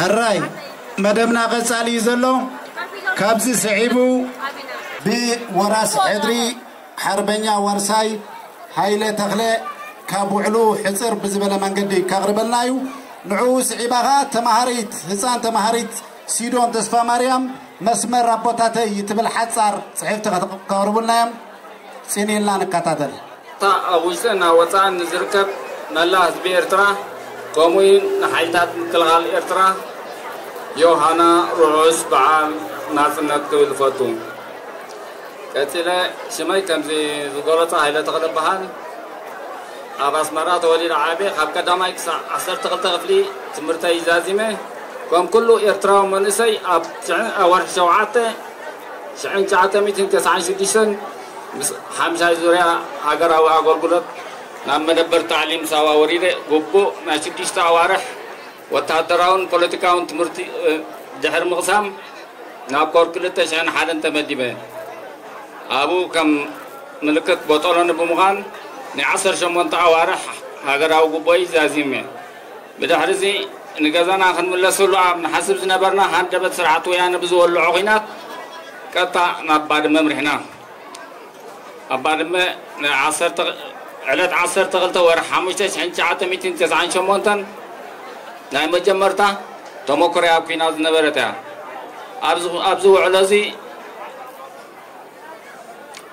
ሕራይ መደብና ቀጻሊ እዩ ዘሎ። ካብዚ ስዒቡ ብወራስ ሕድሪ ሓርበኛ ዋርሳይ ሃይለ ተኽለ ካብ ውዕሉ ሕጽር ብዝበለ መንገዲ ከቕርበልና እዩ። ንዕኡ ስዒባ ኸኣ ተማሃሪት፣ ህጻን ተማሃሪት ሲዶን ተስፋ ማርያም መስመር ኣቦታተይ እትብል ሓጻር ጽሕፍቲ ከቕርቡልና እዮም። ጽን ኢልና ንከታተል። እታ ኣብ ውሽጥን ኣብ ወጻእን ንዝርከብ መላ ህዝቢ ኤርትራ ከምኡ ንሓይልታት ምክልኻል ኤርትራ ዮሃና ርሑስ በዓል ናጽነት ክብል እፈቱ። ቀጺለ ሽመይ ከምዚ ዝገለጾ ሃይለ ተኽለ በሃል። ኣብ ኣስመራ ተወሊደ ዓብየ፣ ካብ ቀዳማይ ክሳብ ዓሰርተ ክልተ ክፍሊ ትምህርተይ ዛዚመ። ከም ኩሉ ኤርትራዊ መንእሰይ ኣብ ሽዕ-፣ ኣብ ወርሒ ሸውዓተ ሽሕን ትሽዓተ ሚእትን ተስዓን ሽዱሽተን ምስ ሓምሻይ ዙርያ ሃገራዊ ኣገልግሎት ናብ መደበር ታዕሊም ሳዋ ወሪደ። ግቡእ ናይ ሽዱሽተ ኣዋርሕ ወተሃደራውን ፖለቲካውን ትምህርቲ፣ እ፣ ድሕሪ ምቕሳም ናብ ኮር ክልተ ሽሕን ሓደን ተመዲበ። ኣብኡ ከም ምልክት ቦጦሎኒ ብምዃን ናይ ዓሰርተ ሸሞንተ ኣዋርሕ ሃገራዊ ግቡእይ ዛዚመ። ብድሕሪዚ ንገዛና ክንምለሰሉ ኣብ ንሓስብ ዝነበርና፣ ሃንደበት ስርዓት ወያነ ብዝወልዖ ኲናት ቀጥታ ናብ ባድመ ኣምሪሕና። ኣብ ባድመ ንዓሰርተ፣ ዕለት ዓሰርተ ክልተ ወርሒ ሓሙሽተ ሽሕን ትሽዓተ ሚእትን ተስዓን ሸሞንተን ናይ መጀመርታ ተመኩሮይ ኣብ ኲናት ዝነበረት እያ። ኣብዚ፣ ኣብዚ ውዕሎ እዚ፣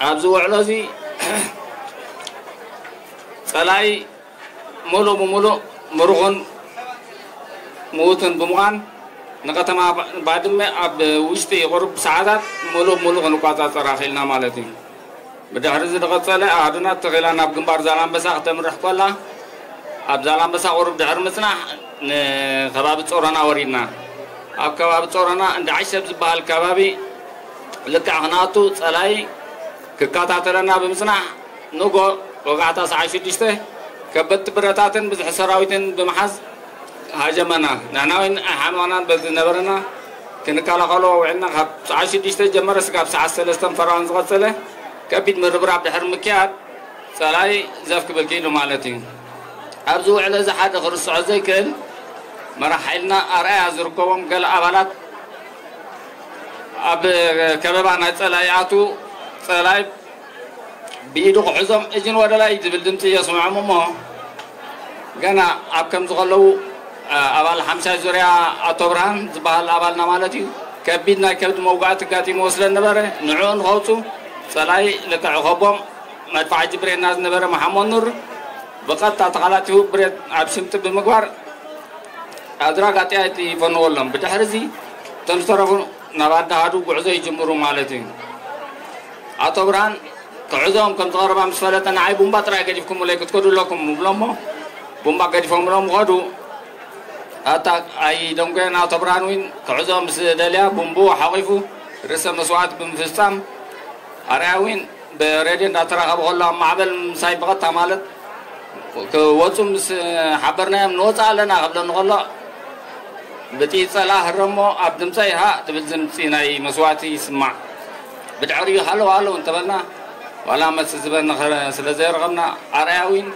ኣብዚ ውዕሎ እዚ ጸላኢ ምሉእ ብምሉእ ምሩኽን ምዉትን ብምዃን፣ ንከተማ ባ-፣ ባድመ ኣብ ውሽጢ ቁሩብ ሰዓታት ምሉእ ብምሉእ ክንቆጻጸራ ክኢልና ማለት እዩ። ብድሕሪ እዚ ዝቐጸለ ኣሃዱና ተኺላ ናብ ግንባር ዛላምበሳ ክተምርሕ ከላ፣ ኣብ ዛላምበሳ ቁሩብ ድሕሪ ምጽናሕ ንከባቢ ጾሮና ወሪድና። ኣብ ከባቢ ጾሮና እንዳ ዓሸብ ዝበሃል ከባቢ ልክዕ ክነኣቱ ጸላኢ ክከታተለና ብምጽናሕ፣ ንጎ ወጋሕታ ሰዓት ሽዱሽተ ከበድቲ ብረታትን ብዝሒ ሰራዊትን ብምሓዝ ሃጀመና። ንሕና እውን ኣይሓመቕናን፣ በዚ ዝነበረና ክንከላኸሎ ውዒልና። ካብ ሰዓት ሽዱሽተ ጀመረ ስጋብ ሰዓት ሰለስተን ፈረቓን ዝቐጸለ ከቢድ ምርብራብ ድሕሪ ምክያድ፣ ጸላኢ ዘፍ ክብል ክኢሉ ማለት እዩ። ኣብዚ ውዕሎ እዚ ሓደ ክርስዖ ዘይክእል፣ መራሕ ሓይልና ኣርኣያ ዝርከቦም ገለ ኣባላት ኣብ ከበባ ናይ ጸላኢ ይኣትዉ። ጸላኢ ብኢዱ ክሕዞም እጅን ወደ ላይ ዝብል ድምፂ የስምዖም እሞ፣ ገና ኣብ ከምዚ ከለዉ፣ አ፣ ኣባል ሓምሻይ ዙርያ ኣቶ ብርሃን ዝበሃል ኣባልና ማለት እዩ፣ ከቢድ ናይ ከብዲ መውጋእቲ ኣጋጢምዎ ስለ ዝነበረ፣ ንዕኡ ንኸውፁ ጸላኢ ልክዕ ከቦም መድፍዓጂ ብሬንና ዝነበረ መሓመድ ኑር ብቐጥታ ተቓላጢፉ ብሬን ኣብ ሽምጢ ብምግባር ኣድራጋ ጥያት ይፈንወሎም። ብድሕሪ እዚ እቶም ዝተረፉ ናብ ኣዳሃዱ ጉዕዞ ይጅምሩ ማለት እዩ። ኣቶ ብርሃን ክሕዞም ከም ዝቐረባ ምስ ፈለጠ፣ ንዓይ ቡምባ ጥራይ ገዲፍኩምለይ ክትከዱ ኣለኩም ይብሎ እሞ፣ ቡምባ ገዲፎምሎም ይኸዱ። ኣታ ኣይደንጎየን፣ ኣቶ ብርሃን እውን ክሕዞም ምስ ደልያ ቡምብኡ ሓቒፉ ርእሰ መስዋእቲ ብምፍጻም፣ ኣርኣያ እውን ብሬድዮ እንዳተራኸበ ከሎ ኣብ ማዕበል ምሳይ ብቐጥታ ማለት ክወፁ ምስ ሓበርናዮም፣ ንወፅእ ኣለና ክብለኒ ከሎ፣ ብጥይት ጸላእ ህረሞ ኣብ ድምፀይ ሃእ ትብል ድምፂ ናይ መስዋእቲ ይስማዕ። ብድሕሪኡ ሃለው ሃለው እንተበልና፣ ዋላ መልሲ ዝበኒ ከ-፣ ስለ ዘይረኸብና፣ ኣርኣያ እውን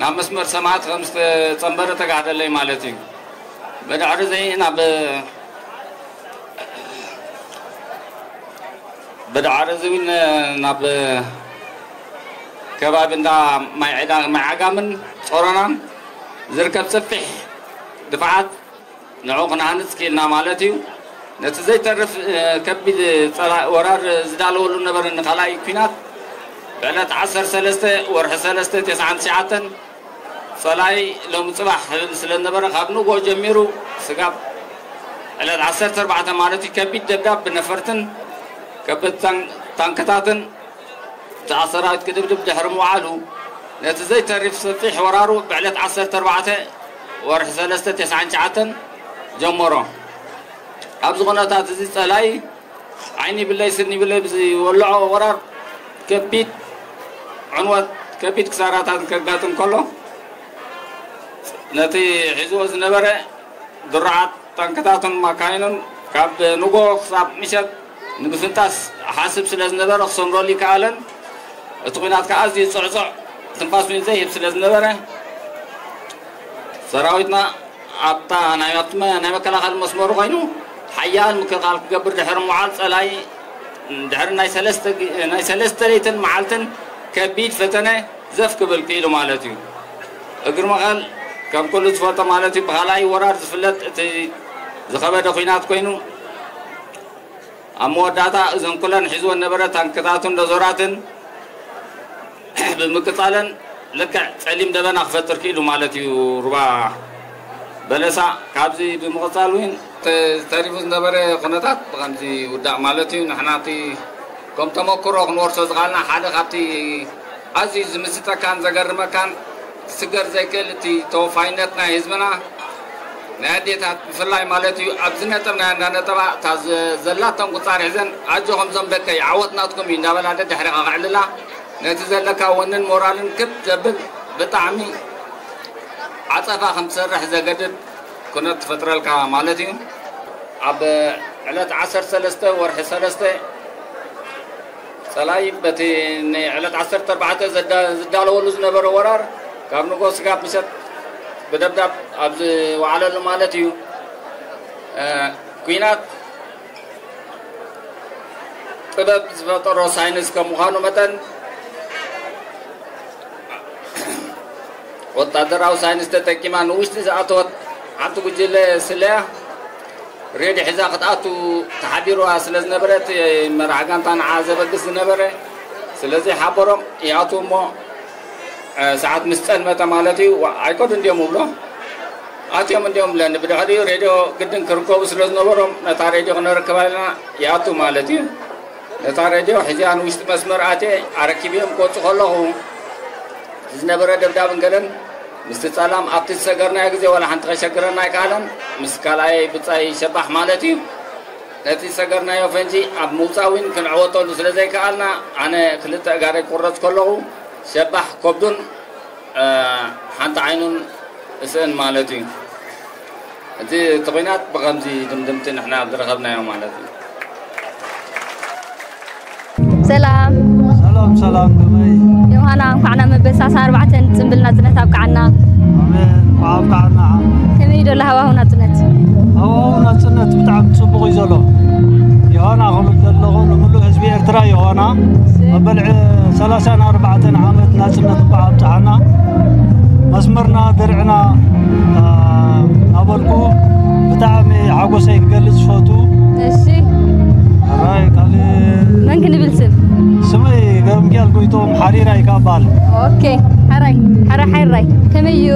ናብ መስመር ሰማዕት ከም ዝተጸንበረ ተጋህደለይ ማለት እዩ። ብድሕሪ እዚ ናብ፣ ብድሕሪ እዚ እውን ናብ ከባቢ እንዳ ማይ ዕዳ-፣ ማይ ዓጋምን ጾሮናን ዝርከብ ሰፊሕ ድፍዓት ንዕኡ ክንሃንጽ ክኢልና ማለት እዩ። ነቲ ዘይተርፍ፣ እ፣ ከቢድ ጸላ-፣ ወራር ዝዳለወሉ ነበረ ንኻልኣይ ኲናት ብዕለት ዓሰርተ ሰለስተ ወርሒ ሰለስተ ተስዓን ትሽዓተን ጸላኢ ሎሚ ጽባሕ ክብል ስለ ዝነበረ፣ ካብ ንግሆ ጀሚሩ ስጋብ ዕለት ዓሰርተ ኣርባዕተ ማለት እዩ፣ ከቢድ ደብዳብ ብነፈርትን ከበድቲ ታን-፣ ታንክታትን እቲ ሰራዊት ክድብድብ ድሕሪ ምውዓሉ፣ ነቲ ዘይተርፍ ሰፊሕ ወራሩ ብዕለት ዓሰርተ ኣርባዕተ ወርሒ ሰለስተ ተስዓን ትሽዓተን ጀመሮ። ኣብዚ ኩነታት እዚ ጸላኢ ዓይኒ ይብለይ ስኒ ይብለይ ብዝወልዖ ወራር ከቢድ ዕንወት፣ ከቢድ ክሳራታት ከጋጥም ከሎ፣ ነቲ ሒዝዎ ዝነበረ ድሩዓት ታንክታቱን ማካይኑን ካብ ንጎ ክሳብ ምሸት ንምፍንጣስ ሓስብ ስለ ዝነበረ ክሰምረሉ ይከኣለን። እቲ ኲናት ከዓ ኣዝዩ ጽዕጹዕ ትንፋስ እውን ዘይህብ ስለ ዝነበረ፣ ሰራዊትና ኣብታ ናይ፣ ኣብቲ መ-፣ ናይ መከላኸሊ መስመሩ ኮይኑ ሓያል ምክልኻል ክገብር ድሕሪ ምውዓል፣ ጸላኢ ድሕሪ ናይ ሰለስተ ግ-፣ ናይ ሰለስተ ለይትን መዓልትን ከቢድ ፈተነ ዘፍ ክብል ክኢሉ ማለት እዩ። እግሪ መኸል ከም ኩሉ ዝፈልጦ ማለት እዩ፣ ብኻልኣይ ወራር ዝፍለጥ እቲ ዝኸበደ ኲናት ኮይኑ፣ ኣብ መወዳእታ እዘን ኩለን ሒዝወን ነበረ ታንክታትን ዶዘራትን ብምቅጻለን ልክዕ ጸሊም ደበና ክፈጥር ክኢሉ ማለት እዩ። ሩባ በለሳ። ካብዚ ብምቕጻል እውን ተ-፣ ተሪፉ ዝነበረ ኩነታት ብኸምዚ ውዳእ ማለት እዩ። ንሕና እቲ ከም ተመክሮ ክንወርሶ ዝኸኣልና ሓደ ካብቲ ኣዝዩ ዝምስጠካን ዘገርመካን ክስገር ዘይክእል እቲ ተወፋይነት ናይ ህዝብና ናይ ኣዴታት ብፍላይ ማለት እዩ። ኣብዚ ነጥብ ናይ ኣንዳ ነጠባ እታ ዘ-፣ ዘላተን ቁጻር ሒዘን ኣጆኹም ዞም ደቀይ ዓወት ናትኩም እዩ እንዳበላ ደድሕሪኻ ክዕልላ ነቲ ዘለካ ወንን ሞራልን ክብ ዘብል ብጣዕሚ ዓጸፋ ከም ትሰርሕ ዘገድድ ኩነት ትፈጥረልካ ማለት እዩ። ኣብ ዕለት ዓሰርተ ሰለስተ ወርሒ ሰለስተ ጸላኢ በቲ ንዕለት ዓሰርተ ኣርባዕተ ዘዳ-፣ ዝዳለወሉ ዝነበረ ወራር ካብ ንጎ ስጋብ ምሸት ብደብዳብ ኣብ ዝወዓለሉ ማለት እዩ። እ፣ ኲናት ጥበብ ዝፈጠሮ ሳይንስ ከም ምዃኑ መጠን፣ ወታደራዊ ሳይንስ ተጠቂማ ንውሽጢ ዝኣተወት ሓንቲ ጉጅለ ስለያ ሬድዮ ሒዛ ክትኣቱ ተሓቢርዋ ስለ ዝነበረት፣ መራሕ ጋንታ ንዓ ዘበግስ ዝነበረ፣ ስለዚ ሓበሮም ይኣትዉ እሞ፣ እ፣ ሰዓት ምስ ጸልመተ ማለት እዩ፣ ዋ-፣ ኣይከዱ እንዲዮም እብሎ። ኣትዮም እንዲዮም ብለኒ። ብድሕሪኡ ሬድዮ ግድን ክርከቡ ስለ ዝነበሮም፣ ነታ ሬድዮ ክነረክባ ኢልና ይኣቱ ማለት እዩ። ነታ ሬድዮ ሒዚኣ ንውሽጢ መስመር ኣትየ ኣረኪብዮም ክወጽእ ከለኹ፣ ዝነበረ ደብዳብን ገለን ምስቲ ጸላም ኣብቲ ዝሰገርናዮ ግዜ ዋላ ሓንቲ ከሸግረና ኣይከኣለን። ምስ ካልኣይ ብጻይ ሸባሕ ማለት እዩ። ነቲ ዝሰገርናዮ ፈንጂ ኣብ ምውጻእ እውን ክንዕወተሉ ስለ ዘይከኣልና፣ ኣነ ክልተ ኣእጋረይ ክቑረጽ ከለኹ፣ ሸባሕ ከብዱን፣ እ፣ ሓንቲ ዓይኑን እስእን ማለት እዩ። እቲ፣ እቲ ኲናት ብኸምዚ ድምድምቲ ንሕና ዝረኸብናዮ ማለት እዩ። ሰላም። ሰላም፣ ሰላም፣ ከመይ? ዮሃና፣ እንኳዕ ናብ መበል ሰላሳ ኣርባዕተ ጽንብል ናጽነት ኣብቅዓና። ኣሜን፣ እንኳዕ ኣብቅዓና። ከመይ ዶ ሃዋሁ ናጽነት? ሃዋሁ ናጽነት ብጣዕሚ ጽቡቕ እዩ ዘሎ። ዮሃና ክብል ዘለኹ ንምሉእ ህዝቢ ኤርትራ ዮሃና፣ እሺ። መበል ዕ-፣ ሰላሳን ኣርባዕተን ዓመት ናጽነት እንኳዕ ኣብጽሓና። መስመርና፣ ድርዕና፣ አ፣ እናበልኩ ብጣዕሚ ሓጎሰይ ክገልጽ ዝፈቱ። እሺ። ሕራይ ካልእ መን ክንብል ስም? ስመይ ገብረሚካኤል ጎይትኦም ሓሪራይ ካብ በሃል። ኦኬ። ሕራይ፣ ሕራይ፣ ሕራይ። ከመይ እዩ?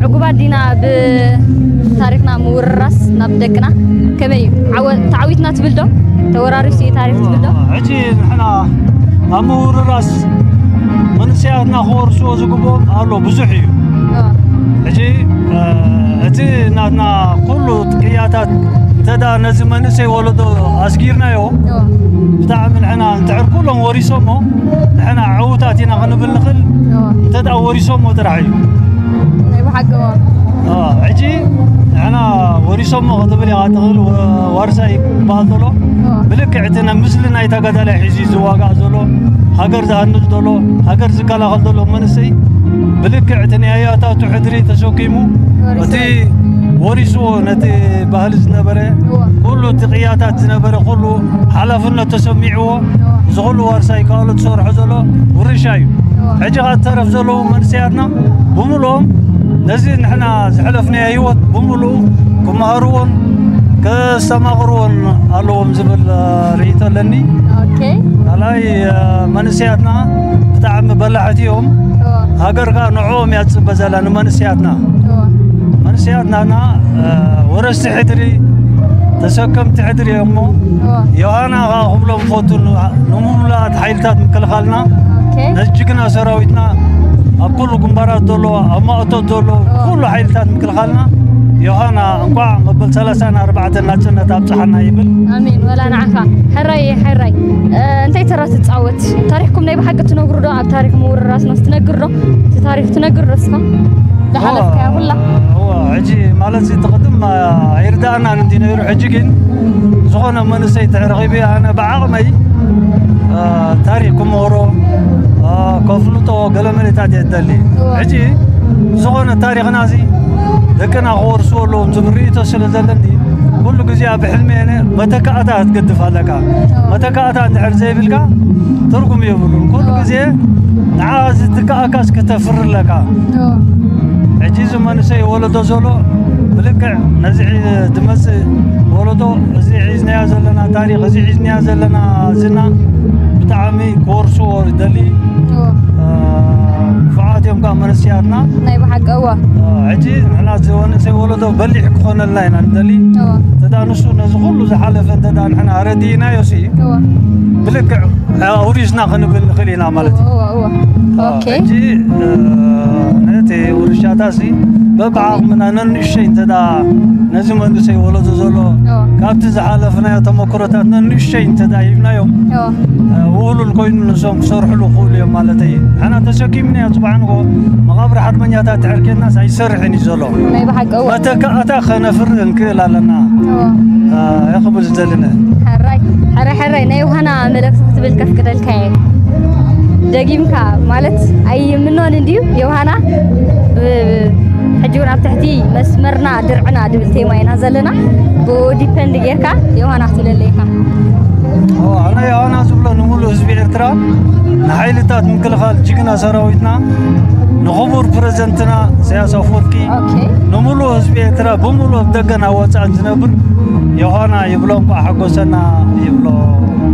ዕጉባት ዲና ብታሪኽና ምውርራስ ናብ ደቅና? ከመይ እዩ? ዓወ-፣ ተዓዊትና ትብል ዶ? ተወራሪሱ እዩ ታሪኽ ትብል ዶ? ሕጂ ንሕና ኣብ ምውርራስ መንእሰያትና ክወርስዎ ዝግብኦም ኣሎ፣ ብዙሕ እዩ። ኦ። ሕጂ፣ እ፣ እቲ ናትና ኩሉ ቅያታት እንተ ደኣ ነዚ መንእሰይ ወለዶ ኣስጊርናዮ፣ ኦ። ብጣዕሚ ንሕና እንድሕር ኩሎም ወሪሶሞ፣ ንሕና ዕዉታት ኢና ክንብል ንኽእል፣ ኦ። እንተ ደኣ ወሪሶሞ ጥራሕ እዩ። ናይ ብሓቂ፣ ኦ። ኦ፣ ሕጂ ንሕና ወሪሶሞ ክትብል ኢኻ ትኽእል፣ ወ-፣ ዋርሳይ ክበሃል ዘሎ፣ ኦ። ብልክዕ እቲ ነ-፣ ምስሊ ናይ ተጋዳላይ ሒዙ ዝዋጋእ ዘሎ፣ ሃገር ዝሃንጽ ዘሎ፣ ሃገር ዝከላኸል ዘሎ መንእሰይ፣ ብልክዕ እቲ ናይ ኣያታቱ ሕድሪ ተሰኪሙ፣ ወሪሱ። እቲ ወሪስዎ ነቲ ባህሊ ዝነበረ፣ እዎ። ኩሉ እቲ ቅያታት ዝነበረ፣ ኩሉ ሓላፍነት ተሰሚዕዎ፣ እዎ። እዚ ኩሉ ዋርሳይ ከኣሉ ዝሰርሖ ዘሎ ውርሻ እዩ። እዎ። ሕጂ ኸኣ ተረፍ ዘለዉ መንእሰያትና ብምልኦም ነዚ ንሕና ዝሕለፍናዮ ህይወት ብምልኡ ክመሃርዎን ከስተማቕርዎን ኣለዎም ዝብል፣ እ፣ ርእይቶ ኣለኒ። ኦኬ። ካልኣይ፣ እ፣ መንእሰያትና ብጣዕሚ በላሕቲ እዮም። እዎ። ሃገር ከኣ ንዕኦም እያ ትጽበ ዘላ፣ ንመንእሰያትና። እዎ። መንእሰያትና፣ እ፣ ወረስቲ ሕድሪ፣ ተሰከምቲ ሕድሪ እዮም እሞ፣ እዎ። ዮሃና ከኣ ክብሎም ፈቱ፣ ን-፣ ንምሉኣት ሓይልታት ምክልኻልና፣ ኦኬ። ነዚ ጅግና ሰራዊትና፣ ኣብ ኩሉ ግንባራት ዘሎ፣ ኣብ ማእቶት ዘሎ፣ እዎ። ኩሉ ሓይልታት ምክልኻልና፣ ዮሃና፣ እንቋዕ መበል ሰላሳን ኣርባዕተን ናጽነት ኣብጽሓና ይብል። ኣሜን። ወላ ንዓኻ። ሕራይ፣ ሕራይ። እ፣ እንታይ ተራ ትጻወት? ታሪኽኩም ናይ ብሓቂ ትነግሩ ዶ? ኣብ ታሪኽ ምውርራስ ነስ ትነግር ዶ? እቲ ታሪኽ ትነግር ዶ እስኻ? ዝሓለፍካያ ኩላ? እዋ፣ ሕጂ ማለት እቲ ቅድም ኣይርዳእናን እንዲ ነይሩ፣ ሕጂ ግን ዝኾነ መንእሰይ ተረኺበ ኣነ ብዓቕመይ፣ እ፣ ታሪኽ ክምህሮ፣ እ፣ ከፍልጦ ገለ መለታት እየ ዝደሊ። እዋ። ሕጂ ዝኾነ ታሪኽና እዚ ደቅና ክወርስዎ ኣለዎም ዝብል ርእይቶ ስለ ዘለኒ፣ ኩሉ ግዜ ኣብ ሕልሚ እየ መተካእታ ክትገድፍ ኣለካ። እዋ። መተካእታ እንድሕር ዘይብልካ ትርጉም የብሉን። ኩሉ እዋ። ግዜ ንዓ ዝትካእካስ ክተፍሪ ኣለካ። እዋ። ሕጂ እዚ መንእሰይ ወለዶ ዘሎ ብልክዕ ነዚ ሒ-፣ ዝመጽእ ወለዶ እዚ ሒዝናዮ ዘለና ታሪኽ፣ እዚ ሒዝናዮ ዘለና ዝና ብጣዕሚ ክወርስዎ ይደሊ። እዎ። እ፣ ንፉዓት እዮም ከዓ መንእሰያትና። ናይ ብሓቂ እወ። ሕጂ ንሕና እዚ መንእሰይ ወለዶ በሊሕ ክኾነልና ኢና ንደሊ። እወ። እንተ ደኣ ንሱ ነዚ ኩሉ ዝሓለፈ እንተ ደኣ ንሕና ረዲእናዮ ሲ እወ። ብልክዕ ኣውሪስና ክንብል ንኽእል ኢና ማለት እዩ። እወ እወ። ኦኬ። ሕጂ ነቲ ውርሻታ ሲ በብዓቕምና ነንእሸይ እንተ ደኣ ነዚ መንእሰይ ወለዶ ዘሎ እወ። ካብቲ ዝሓለፍናዮ ተመክሮታት ነንእሸይ እንተ ደኣ ሂብናዮም እወ። ውህሉል ኮይኑ ንሶም ክሰርሕሉ ክኽእሉ እዮም ማለት እዩ። ንሕና ተሸኪምናዮ ጽባሕ ንግሆ መቓብር ሓርበኛታት ድሕር ኬድናስ ኣይሰርሕን እዩ ዘሎ። ናይ ብሓቂ እወ። መተካእታ ከነፍርህ እንክእል ኣለና። እወ። እየ ክብል ዝደልነ። ሕራይ ሕራይ ሕራይ ናይ ዮሃና መልእኽቲ ክትብል ከፍቅደልካ እየ። ደጊምካ ማለት ኣይምኖን እንድዩ ዮሃና ብ- ሕጂ እውን ኣብ ትሕቲ መስመርና ድርዕና ድብል ቴማ ኢና ዘለና። ብኡ ዲፐንድ ጌርካ ዮሃና ክትብለለይ ኢኻ። ኣነ ዮሃና ዝብሎ ንምሉእ ህዝቢ ኤርትራ፣ ንሓይልታት ምክልኻል ጅግና ሰራዊትና፣ ንኽቡር ፕረዚደንትና ኢሳያስ ኣፈወርቂ፣ ኦኬ። ንምሉእ ህዝቢ ኤርትራ ብምሉእ ኣብ ደገን ኣብ ወፃእን ዝነብር ዮሃና ይብሎ፣ እንኳዕ ሓጎሰና ይብሎ።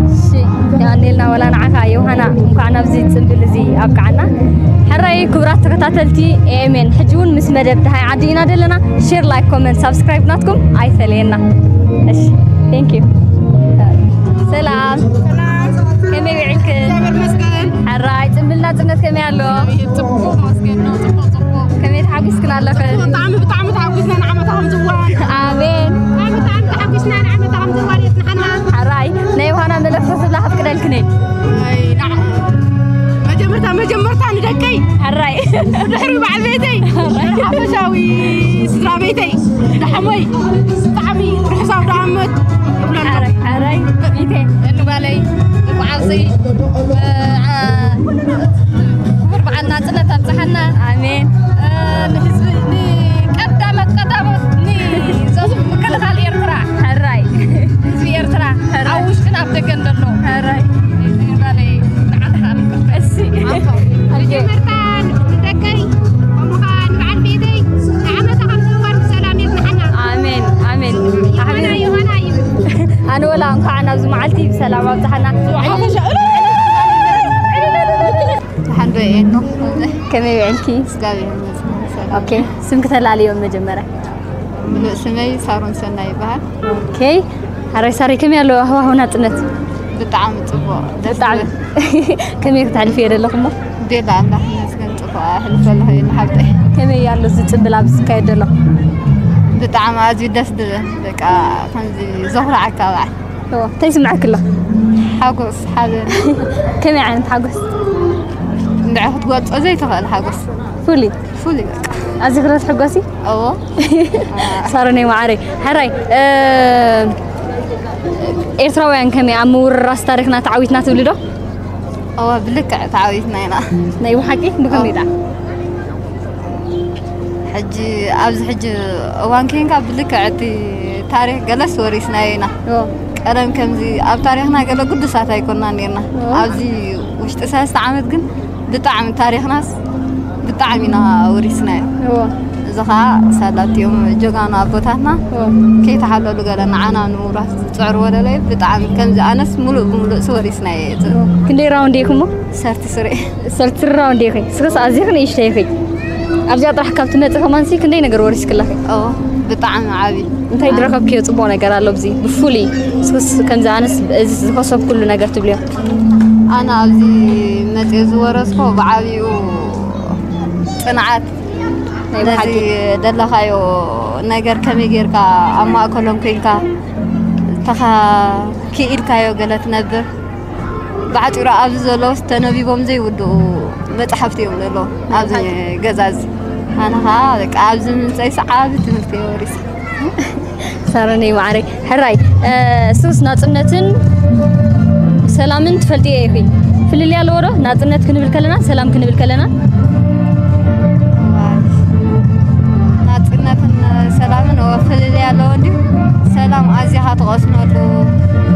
እሺ፣ የቐንየልና ወላ ንዓኻ ዮሃና፣ እንኳዕ ናብዚ ጽምብል እዚ ኣብቅዓና። ሕራይ ክቡራት ተኸታተልቲ ኤኤምኤን፣ ሕጂ እውን ምስ መደብ ደሃይ ዓዲ ኢና ዘለና። ሼር፣ ላይክ፣ ኮመንት፣ ሳብስክራይብ ናትኩም ኣይፈለየና። እሺ፣ ቴንክ ዩ። ሰላም፣ ከመይ ውዒልክን? ሕራይ ጽምብል ናጽነት ከመይ ኣሎ? ጽቡቕ መስገን ነው። ጽቡቕ ጽቡቕ። ከመይ ተሓጒስክን ኣለኽን? ብጣዕሚ ብጣዕሚ ተሓጒስና ንዓመታ ከም ዝዋን። ኣሜን። ብጣዕሚ ብጣዕሚ ተሓጒስና ንዓመታ ከም ዝዋን የጽንሓና። ሕራይ ናይ ዮሃና መልእኽቲ ክትብላ ከፍቅደልክን እየ። ኣይ፣ ንዓ-፣ መጀመርታ መጀመርታ ንደቀይ። ሕራይ። ድሕሪ በዓል ቤተይ። ሓፈሻዊ ስድራ ቤተይ። ደሓሞይ ብጣዕሚ ርሑስ ኣውደ ዓመት ይብለና። ሕራይ፣ ሕራይ። ቤተይ። እንጓለይ፣ እንኳዕ ኣብዚ፣ እ፣ ዓ-፣ ክቡር በዓል ናጽነት ኣብጽሓና። ኣሜን። እ፣ ንህዝቢ፣ ንቀዳሞት ቀዳሞት፣ ንዞም ምክልኻል ኤርትራ። ሕራይ። ህዝቢ ኤርትራ፣ ሕራይ። ኣብ ውሽጥን ኣብ ደገን ዘሎ። ሕራይ። እንጓለይ፣ ንዓኻ ምክልኻል። እሺ። ኣንቶ። መጀመርታ ንደቀይ፣ ከምኡ ኸዓ ንበዓል ቤተይ፣ ንዓመታ ከም ዝዋን ብሰላም የጽንሓና። ኣሜን፣ ኣሜን። ዮሃና፣ ኣሜን። ዮሃና እዩ። ኣነ ወላ እንኳዕ ናብዚ መዓልቲ ብሰላም ኣብጽሓና። ሓፈሻ-፣ ሓንዶ እየ ኖ። ከመይ ውዕልኪ? እግዚኣብሔር ይመስገን፣ ሰላም። ኦኬ፣ ስምኪ ተላልዮም መጀመርያ። ምሉእ ስመይ ሳሮን ሰናይ ይበሃል። ኦኬ፣ ሕራይ ሳሪ፣ ከመይ ኣሎ ሃዋህው ናጽነት? ብጣዕሚ ጽቡቕ፣ ደስ ብጣዕሚ። ዝብል። ከመይ ክተሕልፍዮ ዘለኹሞ? ቤላ ኣምላኽ ይመስገን፣ ጽቡቕ ኣሕልፈ ኣለኹ እየ ንሓብተይ። ከመይ ኣሎ እዚ ጽምብል ኣብ ዝካየድ ዘሎ? ብጣዕሚ ኣዝዩ ደስ ዝብል፣ በቃ ከምዚ ዘኹርዓካ በዓል። እዎ፣ እንታይ ይስምዓኪ ኣሎ? ሓጎስ፣ ሓዘን። ከመይ ዓይነት ሓጎስ? እንድዒ ክትገልጾ ዘይትኽእል ሓጎስ። ፍሉይ። ፍሉይ በቃ። ኣዚኺ ዶ ትሕጎሲ? እዎ። ሳሮነይ መዓረይ። ሕራይ፣ እ፣ ኤርትራውያን ከመይ ኣብ ምውርራስ ታሪኽና ተዓዊትና ትብሊ ዶ? እዎ፣ ብልክዕ ተዓዊትና ኢና። ናይ ብሓቂ? ብኸመይ ደኣ? ሕጂ፣ ኣብዚ ሕጂ እዋን ኬንካ ብልክዕ እቲ ታሪኽ ገለስ ወሪስናዮ ኢና። እዎ። ቀደም ከምዚ ኣብ ታሪኽና ገለ ግዱሳት ኣይኮንና ኔርና። እዎ። ኣብዚ ውሽጢ ሰለስተ ዓመት ግን ብጣዕሚ ታሪኽናስ ብጣዕሚ ኢና ወሪስናዮ። እዎ። እዚ ኸዓ ሳላቲኦም ጀጋኑ ኣቦታትና እዎ። ከይተሓለሉ ገለ ንዓና ንምውራስ ዝጽዕሩ ወለለይ ብጣዕሚ ከምዚ ኣነስ ሙሉእ ብሙሉእ ሲ ወሪስናዮ እየ። እዎ። ክንደይ ራውንድ ኢኹሞ? ሰርቲስሪ። ሰርቲስሪ ራውንድ ኢኺ። ስኽስ ኣዚኺ ንእሽተይ ኢኺ። ኣብዚኣ ጥራሕ ካብ ትመጺ ከማንሲ ክንደይ ነገር ወሪስክላኺ? እዎ፣ ብጣዕሚ ዓቢ። እንታይ ዝረኸብክዮ ጽቡቕ ነገር ኣሎ ኣብዚ? ብፍሉይ ስኽስ ከምዚ ኣነስ እዚ ዝኸሰብኩሉ ነገር ትብልዮ? ኣነ ኣብዚ መጽየ ዝወረስኮ ብዓቢኡ ጽንዓት፣ ናይ ነዚ ብሓቂ። ደለኻዮ ነገር ከመይ ጌርካ ኣብ ማእከሎም ኮይንካ ተኻ-፣ ክኢልካዮ ገለ ትነብር። ብሓጺሩ ኣብዚ ዘለውስ ተነቢቦም ዘይውድኡ መጻሕፍቲ እዮም ዘለዉ ኣብዚ ናይ ብሓቂ። ገዛ እዚ። ኣነ ኸኣ በቃ ኣብዚ ምምጸይስ ዓቢ ትምህርቲ እየ ወሪሰ። ሳሮነይ መዓረይ፣ ሕራይ፣ እ፣ ሱስ ናጽነትን ሰላምን ትፈልጥዮ ኢኺ። ፍልልይ ኣለዎ ዶ? ናጽነት ክንብል ከለና፣ ሰላም ክንብል ከለና? ዋይ፣ ናጽነትን ሰላምን፣ እወ፣ ፍልልይ ኣለዎ እንድዩ። ሰላም ኣዚኻ ትቐስነሉ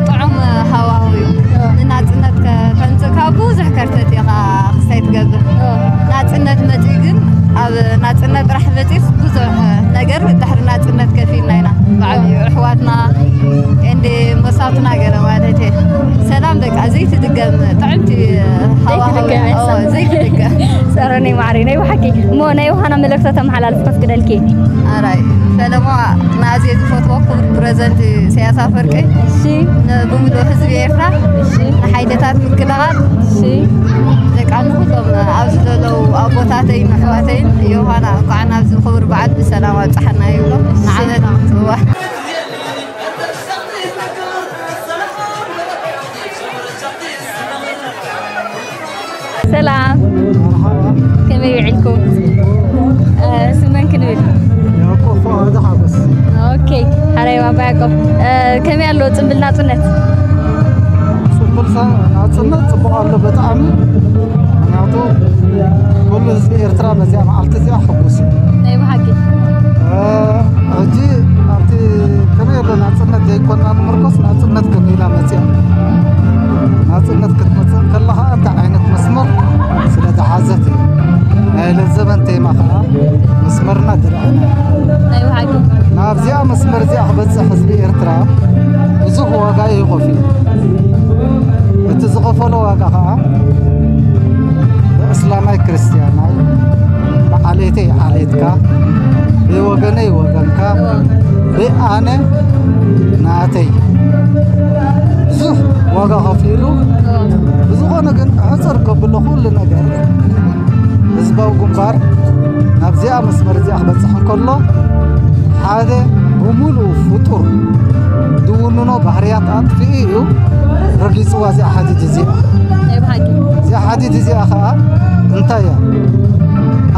ጥዑም ሃዋህው እዩ። እወ። ንናጽነት ከተምጽእ ካብ ብዙሕ ከርተት ኢኻ ክስታይ ትገብር። እወ። ናጽነት መጺኡ ግን ኣብ ናጽነት ጥራሕ መጺኡስ ብዙሕ ነገር ድሕሪ ናጽነት ከፊልና ኢና። ብዓብዩ ኣሕዋትና እንደ መሳቱና ገለ ማለት እየ። ሰላም ደቂ ዘይትድገም ጥዕምቲ ሃዋህው እያ። ዘይትድገም። ኦ፣ ዘይትድገም። ጸረነይ ማዕረይ፣ ናይ ብሓቂ። እሞ ናይ ዮሃና መልእኽቲ ተመሓላልፍ ከፍቅደልኪ። ኣራይ፣ ፈለማ ንኣዝየ ዝፈትዎ ክቡር ፕረዚደንት ኢሳያስ ኣፈወርቂ፣ እሺ። ንብምሉእ ህዝቢ ኤርትራ፣ እሺ። ንሓይልታት ምክልኻል፣ እሺ። በቃ ንኹሎም ኣብዚ ዘለዉ ኣቦታተይን ኣሕዋተይን ዮሃና እንኳዕ ናብዚ ክቡር በዓል ብሰላም ኣብጽሓና ይብሎ። እሺ። ንዓመት ጽዋ። ሰላም፣ ከመይ ውዒልኩም? እ፣ ስም መን ክንብል? ያዕቆብ ፍቓዱ ሓጎስ። ኦኬ፣ ሓራይ ባባ ያዕቆብ። እ፣ ከመይ ኣሎ ጽምብል ናጽነት? ጽምብል ሳ-፣ ናጽነት ጽቡቕ ኣሎ ብጣዕሚ። ምኽንያቱ ኩሉ ህዝቢ ኤርትራ በዚኣ መዓልቲ እዚኣ ሕጉስ እዩ። ናይ ብሓቂ። እ፣ ሕጂ ኣብቲ ከመይ ኣሎ ናጽነት ዘይኮና ንምርኮስ ናጽነት ከመይ ኢላ መጽያ? ናጽነት ክትመጽእ ከላ ኸዓ እንታይ ዓይነት መስመር ስለ ዝሓዘት እዩ። ናይ ለዘበን ቴማ ኸዓ መስመርና ድርዕና። ናይ ብሓቂ። ናብዚኣ መስመር እዚኣ ክበጽሕ ህዝቢ ኤርትራ ብዙሕ ዋጋ እዩ ከፊሉ። እቲ ዝኸፈሎ ዋጋ ኸዓ ብእስላማይ ክርስትያናይ፣ ብዓሌተይ ዓሌትካ፣ ብወገነይ ወገንካ፣ ብኣነ ናተይ ብዙሕ ዋጋ ከፊሉ። ብዝኾነ ግን ሕጽር ከብሎ ኩሉ ነገር ህዝባዊ ግንባር ናብዚኣ መስመር እዚኣ ክበጽሕ እንከሎ ሓደ ብምሉኡ ፍጡር ዝውንኖ ባህርያት ኣጥፊኡ እዩ ረጊጽዋ እዚኣ ሓዲድ እዚኣ። ናይ ብሓቂ። እዚኣ ሓዲድ እዚኣ ኸዓ እንታይ እያ?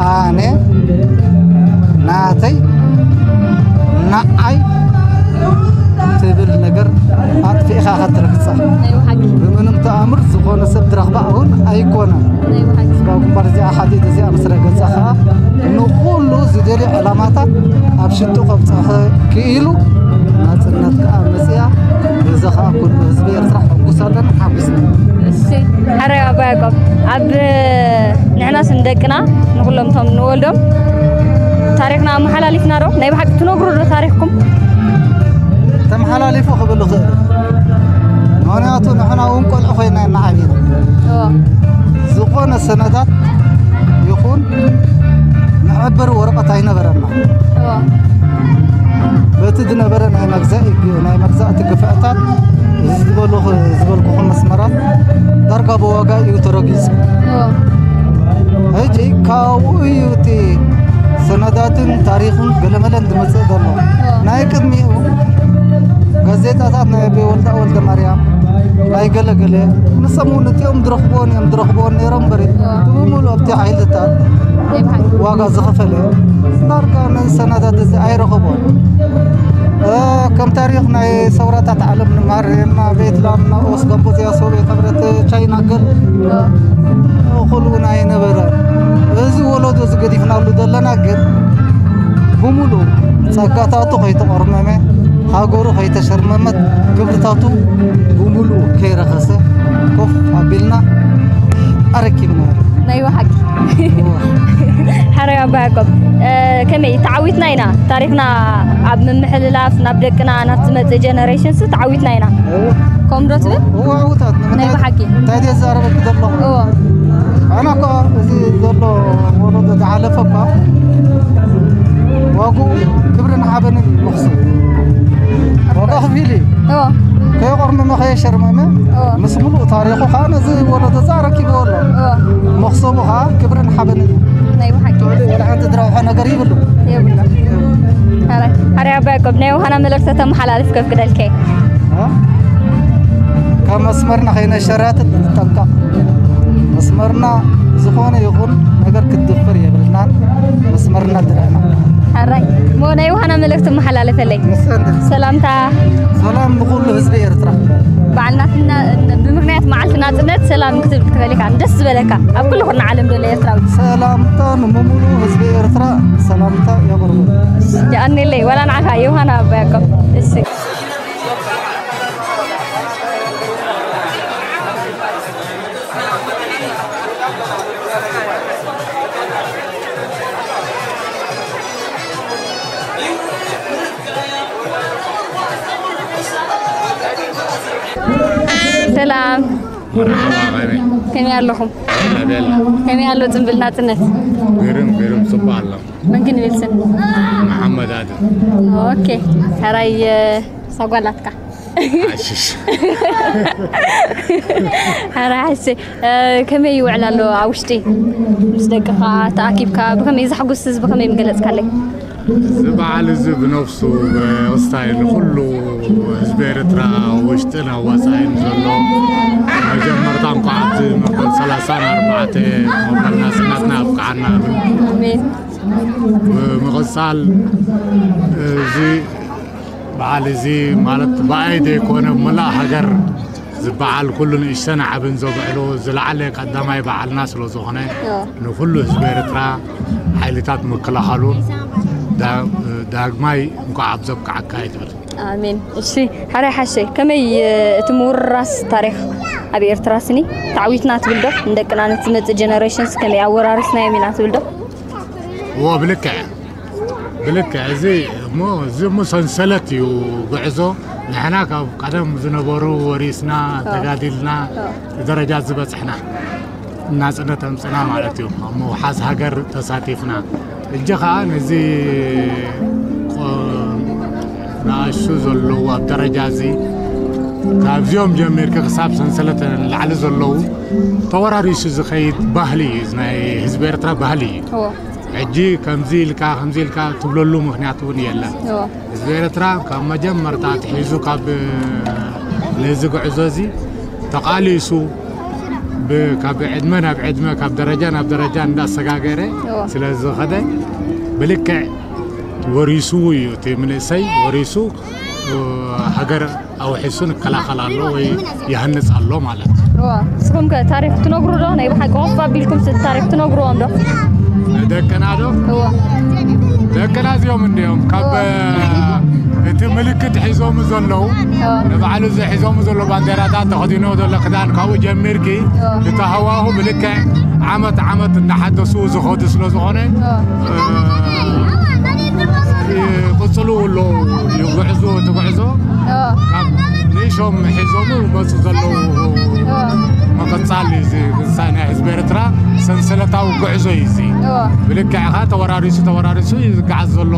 ኣነ፣ ናተይ፣ ንዓይ ትብል ነገር ኣጥፊእኻ ኸትረግጻ። ናይ ብሓቂ። ብምንም ተኣምር ዝኾነ ሰብ ትረኽባ እውን ኣይኮነን። ናይ ብሓቂ። ህዝባዊ ግንባር እዚኣ ሓዲድ እዚኣ ምስ ረገጸ ኸዓ ንኹሉ ዝደልዮ ዕላማታት ኣብ ሽጡ ከብጽሐ ክኢሉ ናጽነት ከኣ መጽያ። በዚ ከኣ ኩሉ ህዝቢ ኤርትራ ሕጉስ ኣለን፣ ሓጉስና። እሺ፣ ሓራይ ኣባ ያዕቆብ፣ ኣብ ንሕናስ ንደቅና ንኹሎም እቶም ንወልዶም ታሪኽና ኣመሓላሊፍና ዶ? ናይ ብሓቂ ትነግሩ ዶ ታሪኽኩም? ተመሓላሊፉ ክብል እኽእል። ምኽንያቱ ንሕና እውን ቆልዑ ኮይና ኢና ዓቢና። እዎ። ዝኾነ ሰነዳት ይኹን መዐበሪ ወረቐት ኣይነበረና። እዎ። በቲ ዝነበረ ናይ መግዛኢ ግ-፣ ናይ መግዛእቲ ግፍዕታት እዚ ዝበልኹ-፣ ዝበልኩኹም መስመራት ዳርጋ ብዋጋ እዩ ተረጊጹ። እዎ። ሕጂ ካብኡ እዩ እቲ ሰነዳትን ታሪኽን ገለመለን ዝመጽእ ዘሎ። እዎ። ናይ ቅድሚኡ ጋዜጣታት ናይ ኣቤ ወልዳ ወልደ ማርያም፣ ናይ ገለገለ፣ ንሶም እውን እቲኦም ዝረኽብዎን እዮም ዝረኽብዎን ነይሮም እምበር፣ እዎ። እቲ ብምሉእ ኣብቲ ሓይልታት ናይ ብሓቂ። ዋጋ ዝኸፈለ ዳርጋ ነዚ ሰነዳት እዚ ኣይረኸቦን። እ፣ ከም ታሪኽ ናይ ሰውራታት ዓለም ንመሃር፣ እና ቬትናም፣ እና ኦስ ካምቦድያ፣ ሶቪየት ሕብረት፣ ቻይና፣ ገል፣ እዎ። እኹል እውን ኣይነበረን። እዚ ወለዶ እዚ ገዲፍናሉ ዘለና ግን ብምሉኡ ጸጋታቱ ከይተቖርመመ፣ ሃገሩ ከይተሸርመመት፣ ክብርታቱ ብምሉኡ ከይረኸሰ ኮፍ ኣቢልና ኣረኪብና። ናይ ብሓቂ። እወ። ሓራይ ኣባ ያዕቆብ፣ እ፣ ከመይ ተዓዊትና ኢና? ታሪኽና ኣብ ምምሕልላፍ ናብ ደቅና፣ ናብ ዝመጽእ ጀነሬሽንስ ተዓዊትና ኢና። እወ። ከምኡ ዶ ትብል? እወ፣ ዕዉታት። ናይ ብሓቂ። እንታይ ድየ ዝዛረበኪ ዘለኹ? እወ። ኣነ እኮ እዚ ዘሎ ወለዶ ዝሓለፈ እኳ ዋግኡ ክብርን ሓበንን እዩ መኽሰብ። ዋጋ ከፊሉ እዩ። እዎ። ከየቖርመመ ከየሸርመመ እዎ። ምስ ምሉእ ታሪኹ ከዓ ነዚ ወለዶ እዚ ኣረኪብዎ ኣሎ። እዎ። መኽሰቡ ከዓ ክብርን ሓበንን እዩ። ናይ ብሓቂ። ካልእ ወላ ሓንቲ ዝረብሖ ነገር ይብሉ። የብሉን። ሓራይ፣ ሓራይ ኣባ ያዕቆብ ናይ ዮሃና መልእኽቲ ተመሓላልፍ ከፍቅደልከ። እ? ካብ መስመርና ከይነሸራትት ንጠንቀቕ። መስመርና ዝኾነ ይኹን ነገር ክትድፈር የብልናን። መስመርና ድርዕና። ሓራይ፣ እሞ ናይ ዮሃና መልእኽቲ መሓላለፈለይ። መሰንድ። ሰላምታ። ሰላም ንኹሉ ህዝቢ ኤርትራ። በዓል ናትና፣ ብምኽንያት መዓልቲ ናጽነት ሰላም ክትብል ትኽእል ኢኻ። ደስ ዝበለካ ኣብ ኩሉ ኩርናዕ ዓለም ዘሎ ኤርትራዊ። ሰላምታ ንምሉእ ህዝቢ ኤርትራ ሰላምታ የቕርቡ። የቐንየለይ፣ ዋላ ንዓኻ ዮሃና ኣባ ያዕቆብ። እሺ። ሰላም። መርሓባ፣ ከመይ? ከመይ ኣለኹም? ቤላ፣ ቤላ። ከመይ ኣሎ ጽምብል ናጽነት? ግርም፣ ግርም፣ ጽቡቕ ኣሎ። መን ክንብል ስም? መሓመድ ኣደም። ኦኬ። ሕራይ፣ እ፣ ሳጓላትካ። ሓሽሽ። ሕራይ ሓሽሽ። እ፣ ከመይ ይውዕል ኣሎ ኣብ ውሽጢ? ምስ ደቅኻ ተኣኪብካ ብኸመይ፣ ዘሕጉስ ህዝቢ ከመይ ምገለጽካለይ? እዚ በዓል እዚ ብነፍሱ ብስታይል ንኩሉ ህዝቢ ኤርትራ ውሽጥን ኣብ ወፃኢን ዘሎ መጀመርታ እንኳዕ ኣብዚ መበል ሰላሳን ኣርባዕተ መበል ናፅነትና ኣብቅዓና እብል። ኣሜን። ብምቕፃል እዚ በዓል እዚ ማለት ብኣይ ዘይኮነ መላእ ሃገር ዝበዓል ኩሉ ንእሽተን ዓብን ዘብዕሎ ዝለዓለ ቀዳማይ በዓልና ስለ ዝኾነ ንኩሉ ህዝቢ ኤርትራ ሓይልታት ምክልኻሉ ዳ-፣ ዳግማይ እንኳዕ ኣብ ዘብቅዓካ እዩ ትብል። ኣሜን። እሺ፣ ሕራይ ሓሸይ፣ ከመይ፣ እ፣ እቲ ምውርራስ ታሪኽ ኣብ ኤርትራ ስኒ ተዓዊትና ትብል ዶ? ንደቅና ነቲ ዝመጽእ ጀነሬሽንስ ከመይ ኣወራሪስናዮም ኢና ትብል ዶ? እዎ፣ ብልክዕ፣ ብልክዕ። እዚ እሞ፣ እዚ እሞ ሰንሰለት እዩ ጉዕዞ። ንሕና ካብ ቀደም ዝነበሩ ወሪስና፣ ተጋዲልና፣ ደረጃ ዝበጽሕና፣ ናጽነት ኣምጽና ማለት እዩ። ኣብ ምውሓስ ሃገር ተሳቲፍና። ሕጂ ኸኣ ነዚ ቆ-፣ ንኣሽቱ ዘለዉ ኣብ ደረጃ እዚ፣ ካብዚኦም ጀሚርካ ክሳብ ሰንሰለት ንላዕሊ ዘለዉ ተወራሪሱ ዝኸይድ ባህሊ እዩ። እዚ ናይ ህዝቢ ኤርትራ ባህሊ እዩ። እዎ። ሕጂ ከምዚ ኢልካ፣ ከምዚ ኢልካ ትብለሉ ምኽንያት እውን የለን። እዎ። ህዝቢ ኤርትራ ካብ መጀመርታ ኣትሒዙ ካብ ነዚ ጉዕዞ እዚ ተቓሊሱ ብ-፣ ካብ ዕድመ ናብ ዕድመ፣ ካብ ደረጃ ናብ ደረጃ እንዳሰጋገረ እዎ። ስለ ዝኸደ ብልክዕ ወሪሱ እዩ። እቲ መንእሰይ ወሪሱ፣ እ፣ ሃገር ኣውሒሱ ይከላኸል ኣሎ ወይ ይሃንጽ ኣሎ ማለት እዩ። እዋ፣ ንስኹም ከ ታሪኽ ትነግሩ ዶ? ናይ ብሓቂ ኮፍ ኣቢልኩም ስ-፣ ታሪኽ ትነግርዎም ዶ? ደቅና ዶ? እዋ። ደቅና እዚኦም እንዲኦም ካብ፣ እዋ። እቲ ምልክት ሒዞም ዘለዉ፣ እዋ። ንባዕሉ እዚ ሒዞም ዘሎ ባንዴራታት ተኸዲኖ ዘሎ ክዳን ካብኡ ጀሚርኪ፣ እዋ። እቲ ሃዋሁ ብልክዕ ዓመት ዓመት እናሓደሱ ዝኸዱ ስለ ዝኾነ፣ እዋ። እ፣ ይቕጽሉ ኣለዉ። ይጉዕዙ፣ እቲ ጉዕዞ እዋ። ካብ ንእሾም ሒዞም ይመጹ ዘለዉ እዋ። ምቕጻል እዩ። እዚ ክንሳ ናይ ህዝቢ ኤርትራ ሰንሰለታዊ ጉዕዞ እዩ እዚ። እዋ። ብልክዕ ኸኣ ተወራሪሱ፣ ተወራሪሱ እዩ ዝገዓዝ ዘሎ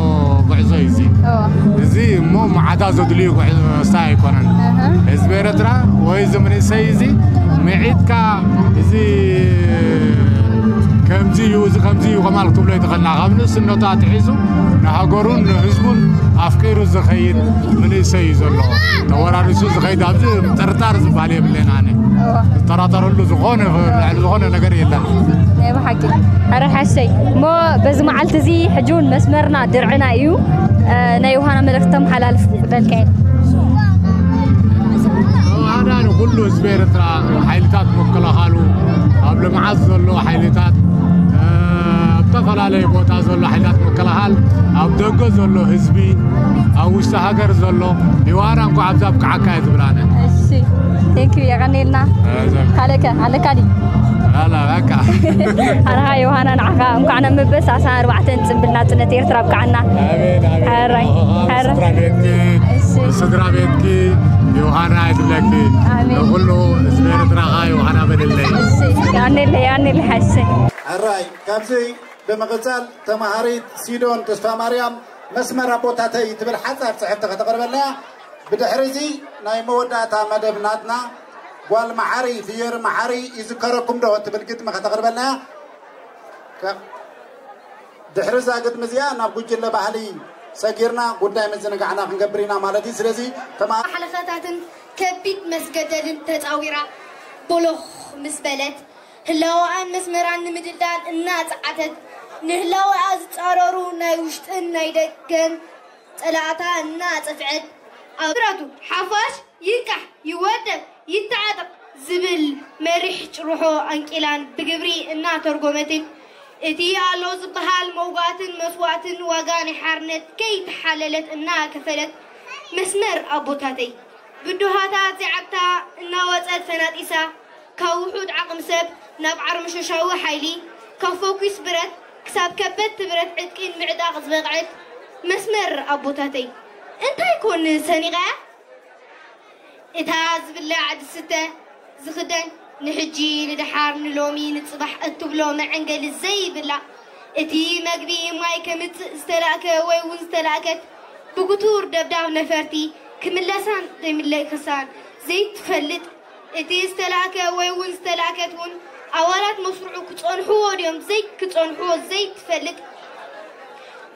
ጉዕዞ እዩ እዚ። እዋ። እዚ እሞ መዓዳ ዘድልዩ ጉዕዞ ኣይኮነን። ኣሃ። ህዝቢ ኤርትራ ወይ እዚ መንእሰይ እዚ ምዒድካ እዚ ከምዚ እዩ፣ እዚ ከምዚ እዩ ከማል ክትብሎ ኣይትኽእልና። ካብ ንእስነቱ ኣትሒዙ ንሃገሩን ንህዝቡን ኣፍቂሩ ዝኸይድ መንእሰይ እዩ ዘሎ። ተወራሪሱ ዝኸይድ ኣብዚ ጥርጣር ዝበሃል የብለይን ኣነ። እዋ። ዝጠራጠረሉ ዝኾነ፣ ልዕሊ ዝኾነ ነገር የለን። ናይ ብሓቂ። ኣረ ሓሰይ። እሞ በዚ መዓልቲ እዚ ሕጂ እውን መስመርና ድርዕና እዩ። እ፣ ናይ ዮሃና መልእኽቲ ተመሓላልፍ ክብለልካ እየ። ኣነ ንኩሉ ህዝቢ ኤርትራ፣ ሓይልታት ምክልኻሉ፣ ኣብ ልምዓት ዘሎ ሓይልታት፣ እ፣ ኣብ ዝተፈላለዩ ቦታ ዘሎ ሓይልታት ምክልኻል፣ ኣብ ደገ ዘሎ ህዝቢ፣ ኣብ ውሽጢ ሃገር ዘሎ፣ ዮሃና እንኳዕ ኣብዛ ኣብቅዓካ እየ ዝብል ኣነ። እሺ፣ ቴንክ ዩ፣ የቐኔልና። እዛ ካልእከ ኣለካ ድዩ? ኣላ፣ በቃ። ኣነኻ ዮሃና ንዓኻ እንኳዕ ናብ መበል ሰላሳ ኣርባዕተ ጽንብል ናጽነት ኤርትራ ኣብቅዓና። ኣሜን፣ ኣሜን። ሕራይ፣ ኣኻ፣ ሕራይ። ስድራ ቤትኪ፣ እሺ። ስድራ ቤትኪ ዮሃና ይትብለኪ። ኣሜን። ንኹሉ ህዝቢ ኤርትራ ኸኣ ዮሃና በልለይ። እሺ፣ ያኔለ፣ ያኔለ፣ እሺ። ሕራይ፣ ካብዚ ብምቕጻል ተማሃሪት ሲዶን ተስፋ ማርያም መስመር ኣቦታተይ ትብል ሓጻር ጽሕፍቲ ከተቕርበልና እያ። ብድሕሪ እዚ ናይ መወዳእታ መደብ ናትና ጓል መሓሪ ፍየር መሓሪ ይዝከረኩም ዶ ትብል ግጥሚ ከተቕርበልና እያ። ከ-፣ ድሕሪ እዛ ግጥሚ እዚኣ ናብ ጉጅለ ባህሊ ሰጊርና ጉዳይ ምዝንጋዕና ክንገብር ኢና ማለት እዩ። ስለዚ ተማ- ማሕለኸታትን ከቢድ መስገደልን ተጻዊራ ቦሎኽ ምስ በለት፣ ህላወኣን መስመራን ንምድልዳል እናጸዓተት፣ ንህላወኣ ዝጻረሩ ናይ ውሽጥን ናይ ደገን ጸላእታ እናጸፍዐት፣ ኣብ ብረቱ ሓፋሽ ይንቃሕ፣ ይወደብ፣ ይተዓጠቕ ዝብል መሪሕ ጭርሖ ኣንቂላን ብግብሪ እናተርጎመትን፣ እቲ ኣሎ ዝበሃል መውጋእትን መስዋእትን ዋጋ ናይ ሓርነት ከይተሓለለት እናከፈለት መስመር ኣቦታተይ ብድሆታት ዘይዓግታ እናወጸት ፈናጢሳ፣ ካብ ውሑድ ዓቕሚ ሰብ ናብ ዓርምሸሻዊ ሓይሊ፣ ካብ ፈኲስ ብረት ክሳብ ከበድቲ ብረት ዕጥቂ ንምዕጣቕ ዝበቕዐት መስመር ኣቦታተይ እንታይ ኮን ሰኒቓ እያ? እታ ዝብላዕ ዝስተ ዝኽደን ንሕጂ ንደሓር ንሎሚ ንጽባሕ እትብሎ መዐንገሊ ዘይብላ፣ እቲ መግቢ ማይ ከምጽእ ዝተላእከ ወይ እውን ዝተላእከት ብግቱር ደብዳብ ነፈርቲ ክምለሳን ዘይምለከሳን ዘይትፈልጥ፣ እቲ ዝተላእከ ወይ እውን ዝተላእከት እውን ኣባላት መስርዑ ክጸንሕዎ ድዮም ዘይክጸንሕዎ ዘይትፈልጥ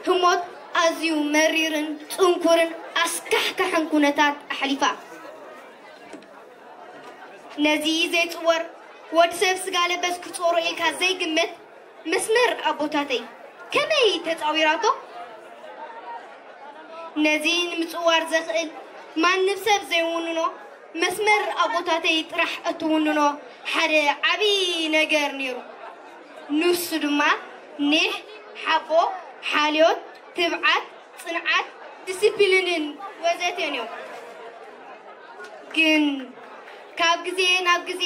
ህሞት ኣዝዩ መሪርን ጽንኩርን ኣስካሕካሕን ኩነታት ኣሕሊፋ። ነዚ ዘይጽወር፣ ወዲ ሰብ ስጋ ለበስ ክጾሮ ኢልካ ዘይግመት መስመር ኣቦታተይ ከመይ ተጻዊራቶ? ነዚ ንምጽዋር ዘኽእል ማንም ሰብ ዘይውንኖ መስመር ኣቦታተይ ጥራሕ እትውንኖ ሓደ ዓቢ ነገር ነይሩ። ንሱ ድማ ኒሕ፣ ሓቦ፣ ሓልዮት፣ ትብዓት፣ ጽንዓት፣ ዲሲፕሊንን ወዘተን እዮም። ግን ካብ ግዜ ናብ ግዜ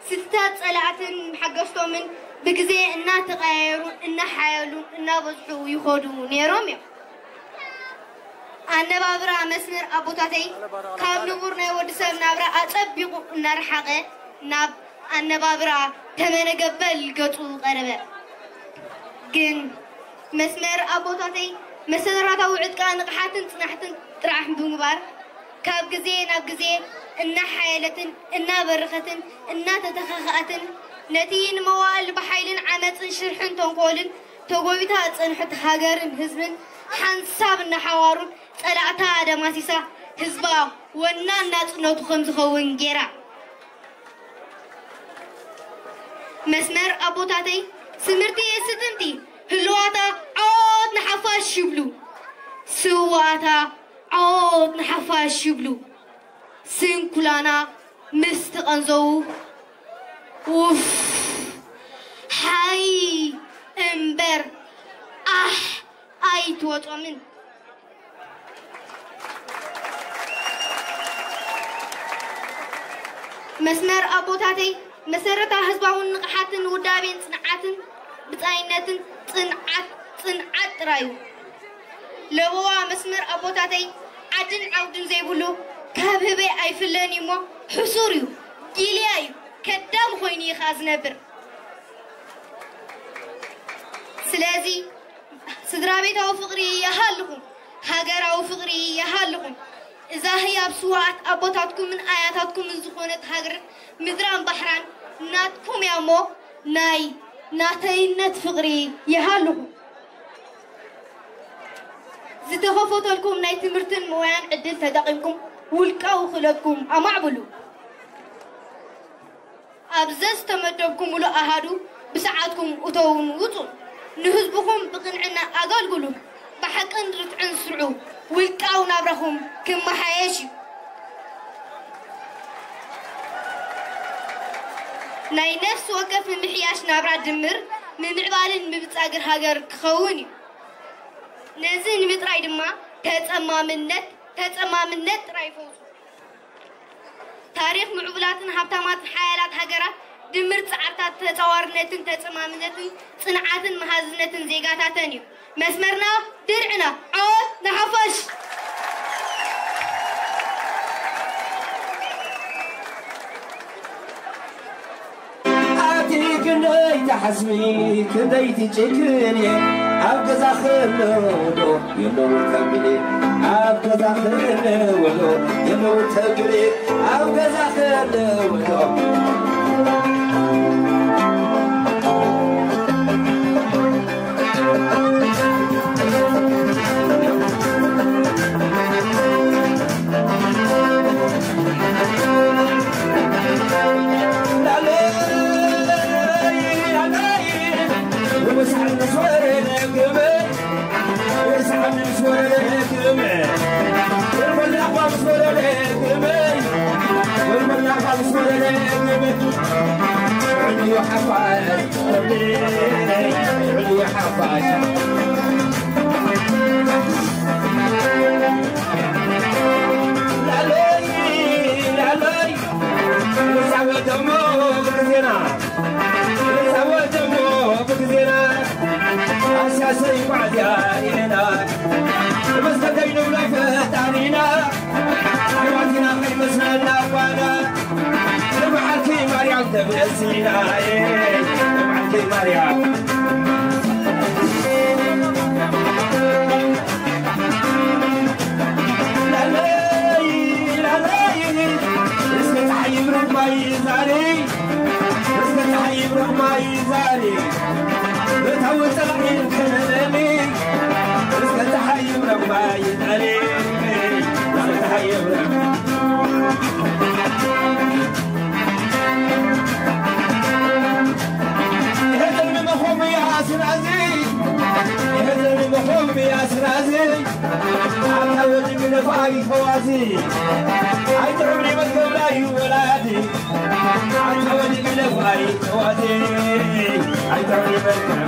ስልትታት ጸላእትን ሓገዝቶምን ብግዜ እናተቐያየሩን እናሓየሉን እናበዝሑ ይኸዱ ነይሮም እዮም። ኣነባብራ መስመር ኣቦታተይ ካብ ንቡር ናይ ወዲ ሰብ ናብራ ኣጸቢቑ እናረሓቐ ናብ ኣነባብራ ተመነ ገበል ገጹ ቀረበ። ግን መስመር ኣቦታተይ መሰረታዊ ዕጥቃ ንቕሓትን ጽናሕትን ጥራሕ ብምግባር ካብ ግዜ ናብ ግዜ እናሓየለትን እናበረኸትን እናተተኻኸኣትን ነቲ ንመዋእል ብሓይልን ዓመፅን ሽርሕን ተንኮልን ተጎቢታ ዝፀንሐት ሃገርን ህዝብን ሓንሳብ እናሓዋሩን ጸላእታ ደማሲሳ ህዝባ ወናን ናጽነቱ ከም ዝኸውን ገይራ። መስመር ኣቦታተይ ስምርቲ ስጥምቲ ህልዋታ ዓወት ንሓፋሽ ይብሉ። ስዋኣታ ዓወት ንሓፋሽ ይብሉ። ስንኩላና ምስ ተቐንዘዉ ውፍ ሓይ እምበር ኣሕ ኣይትወጾምን። መስመር ኣቦታተይ መሰረታ ህዝባውን ንቕሓትን ውዳቤን ጽንዓትን ብጻይነትን ጽንዓት ጽንዓት ጥራይ እዩ። ለበዋ መስመር ኣቦታተይ ዓድን ዓውድን ዘይብሉ ካብ ህበይ ኣይፍለን እዩ እሞ ሕሱር እዩ፣ ጊልያ እዩ፣ ከዳም ኮይኑ እዩ ኸኣ ዝነብር። ስለዚ ስድራ ቤታዊ ፍቕሪ ይሃልኹም፣ ሃገራዊ ፍቕሪ ይሃልኹም። እዛ ህያብ ስውኣት ኣቦታትኩምን ኣያታትኩምን ዝኾነት ሃገር ምድራን ባሕራን ናትኩም እያ እሞ ናይ ናተይነት ፍቕሪ ይሃልኹም። ዝተኸፈተልኩም ናይ ትምህርትን ሞያን ዕድል ተጠቒምኩም ውልቃዊ ክእለትኩም ኣማዕብሉ። ኣብ ዘዝተመደብኩምሉ ኣሃዱ ብሰዓትኩም እተዉን ውጹ። ንህዝብኹም ብቕንዕና ኣገልግሉ። ብሓቅን ርትዕን ስርዑ። ውልቃዊ ናብራኹም ክመሓየሽ እዩ። ናይ ነፍሲ ወከፍ ምምሕያሽ ናብራ ድምር ምምዕባልን ምብጻግን ሃገር ክኸውን እዩ። ነዚ ንምጥራይ ድማ ተጸማምነት፣ ተጸማምነት ጥራይ ይፈውሱ። ታሪኽ ምዕቡላትን ሃብታማትን ሓያላት ሃገራት ድምር ጻዕርታት ተጻዋርነትን ተጸማምነትን ጽንዓትን መሃዝነትን ዜጋታተን እዩ። መስመርና ድርዕና፣ ዓወት ንሓፋሽ! ኣቲ ክንደይ ትሓስቢ፣ ክንደይ ትጭክኒ፣ ኣብ ገዛ ከለውዶ የለዉ ተብሊ፣ ኣብ ገዛ ከለውዶ የለዉ ተብሊ፣ ኣብ ገዛ ከለውዶ። ሲናይ መዓልቲ ማርያም ላለይ ላለይ እስከ ፀሓይ ይብረቕ ማይ ዛሬ እስከ ፀሓይ ይብረቕ ማይ ዛሬ ብታዊ ፀባይ ከነለኒ እስከ ፀሓይ ይብረቕ ማይ ዛሬ እስከ ፀሓይ ይብረቕ የሕዘኒ መኾምያ ስራዚ የሕዘኒ መኾምያ ስራዚ ኣታ ወዲ ግደፋ ይኸዋዚ ኣይትዕብሪ መገብራ እዩ ወላዲ ኣታ ወዲ ግደፋ ይኸዋዚ ኣይትዕብሪ መገብራ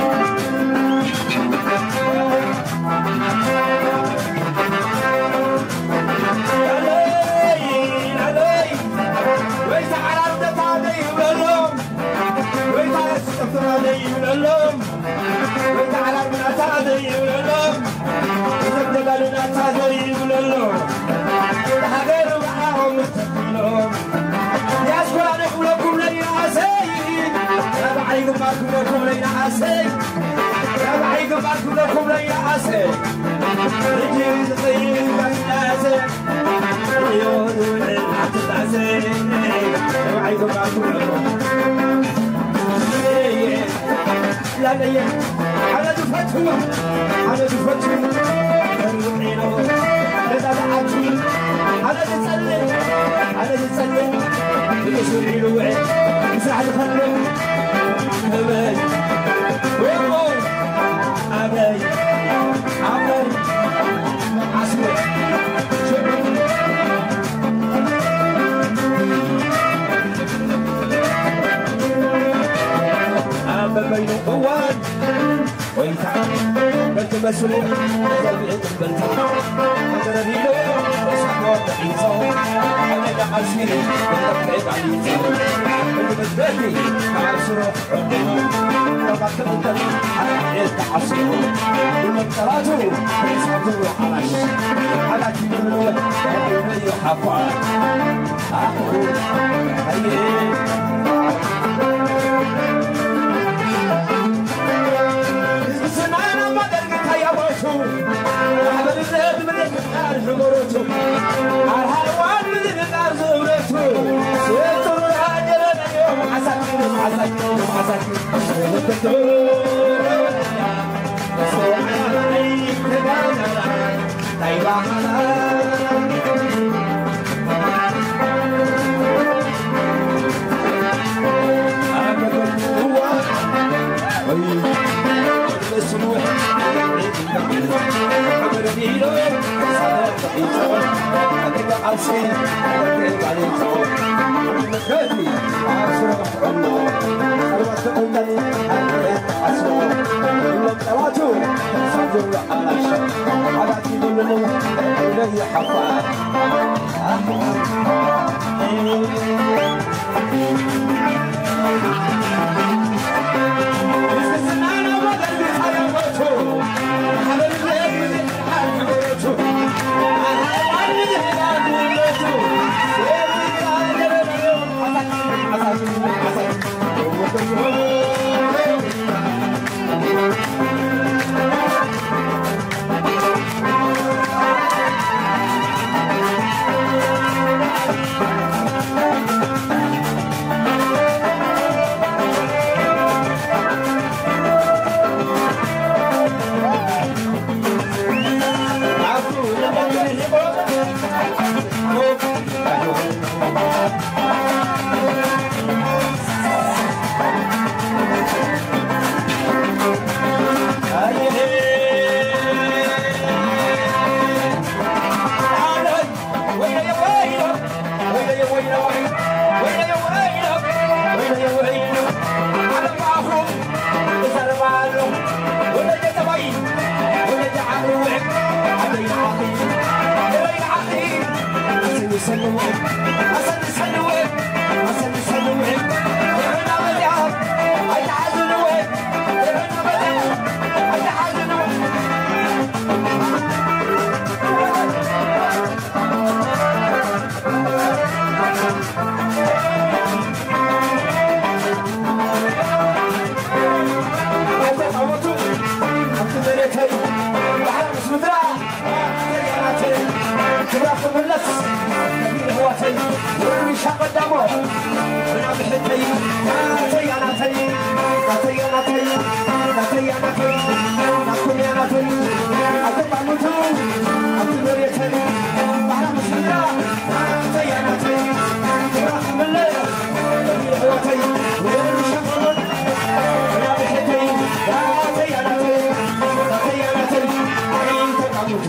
ተቐዳሞ ናብሕተይ ናተይ ናተይ ናተይ ናተይ ናተይ ናተይ ናኩም ናተይ ኣተባሉቱ ኣትበሬተይ ባህራ ምስላ ናተይ ናተይ ራኽምለ ሕወተይ ወሸቆሎን ናብሕተይ ናተይ ናተይ ናተይ ናተይ ኣይተቃሙቱ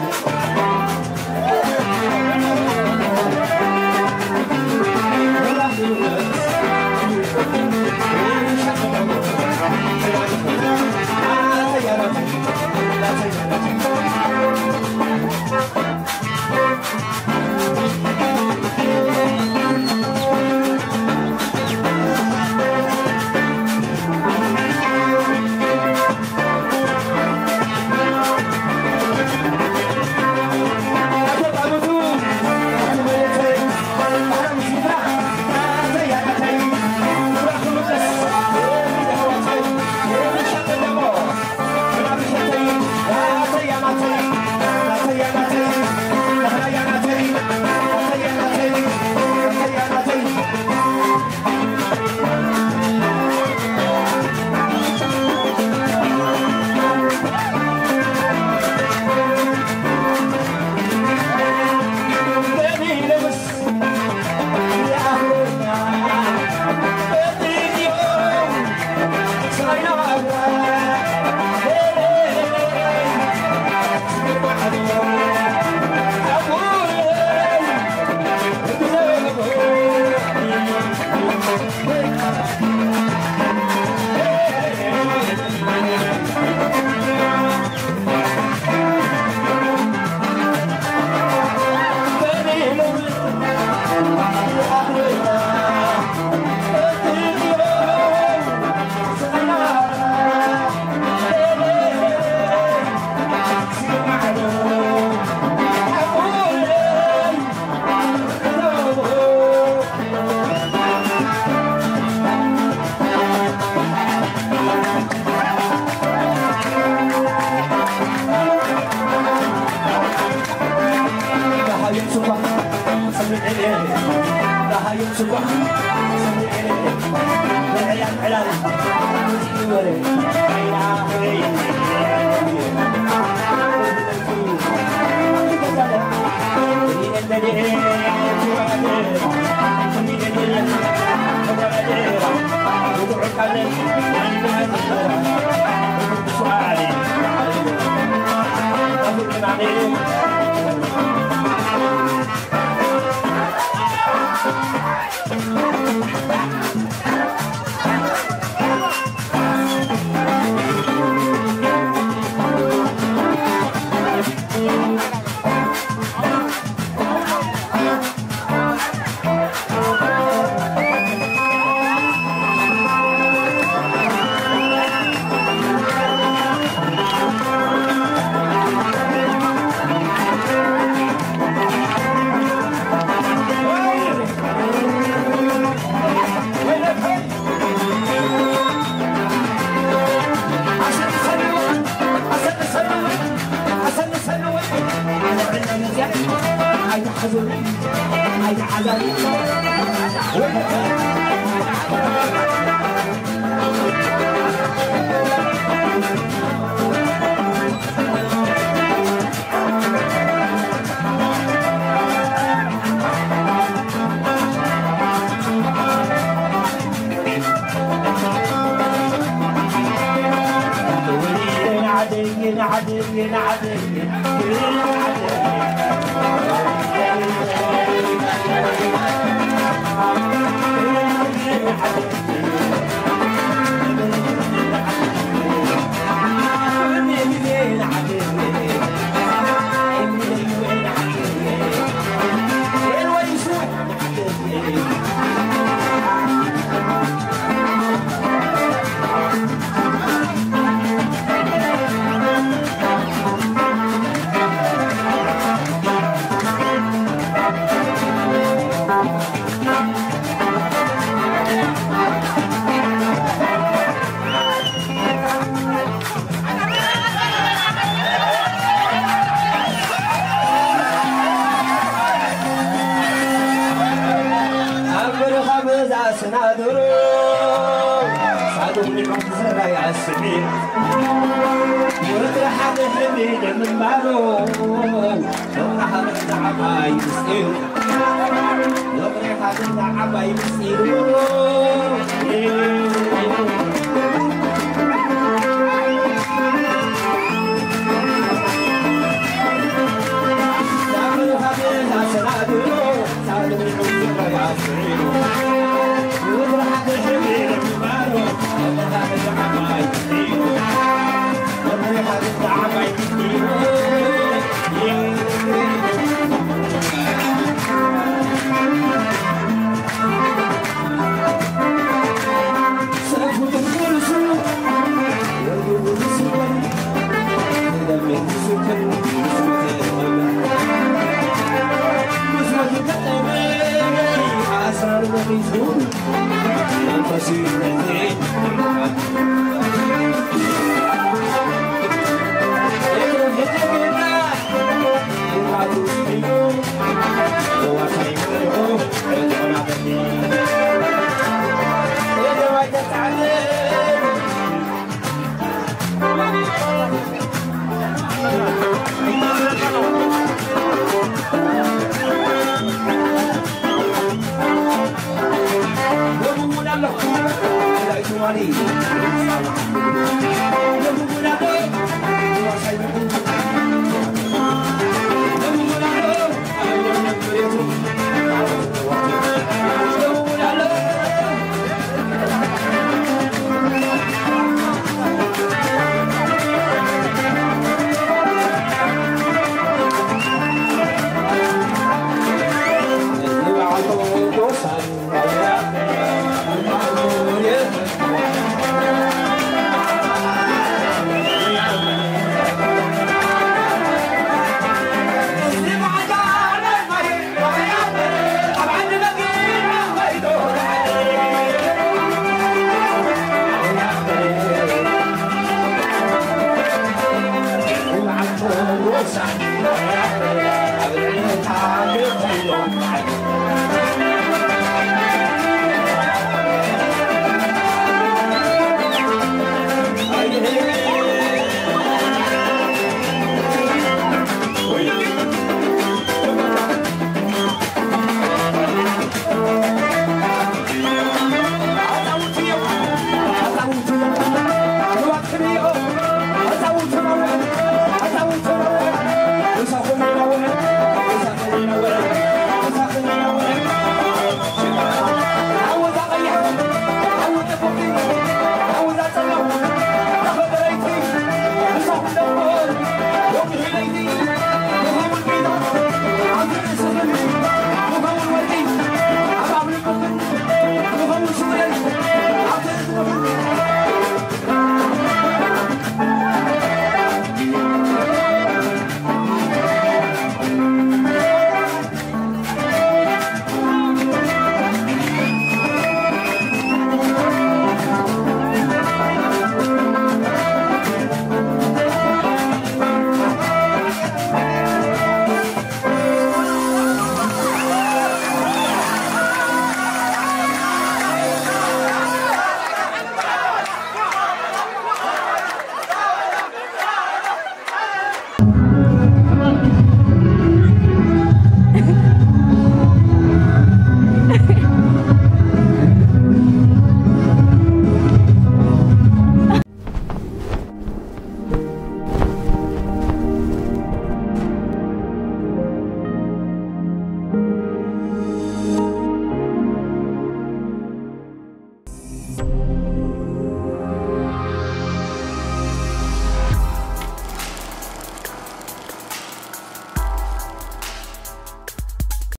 ወትሪ ሓደ ሕብሪ ደምንባሮ፣ ወትሪ ሓደ ዓባይ ምስጢሩ፣ ወትሪ ሓደ ዓባይ ምስጢሩ።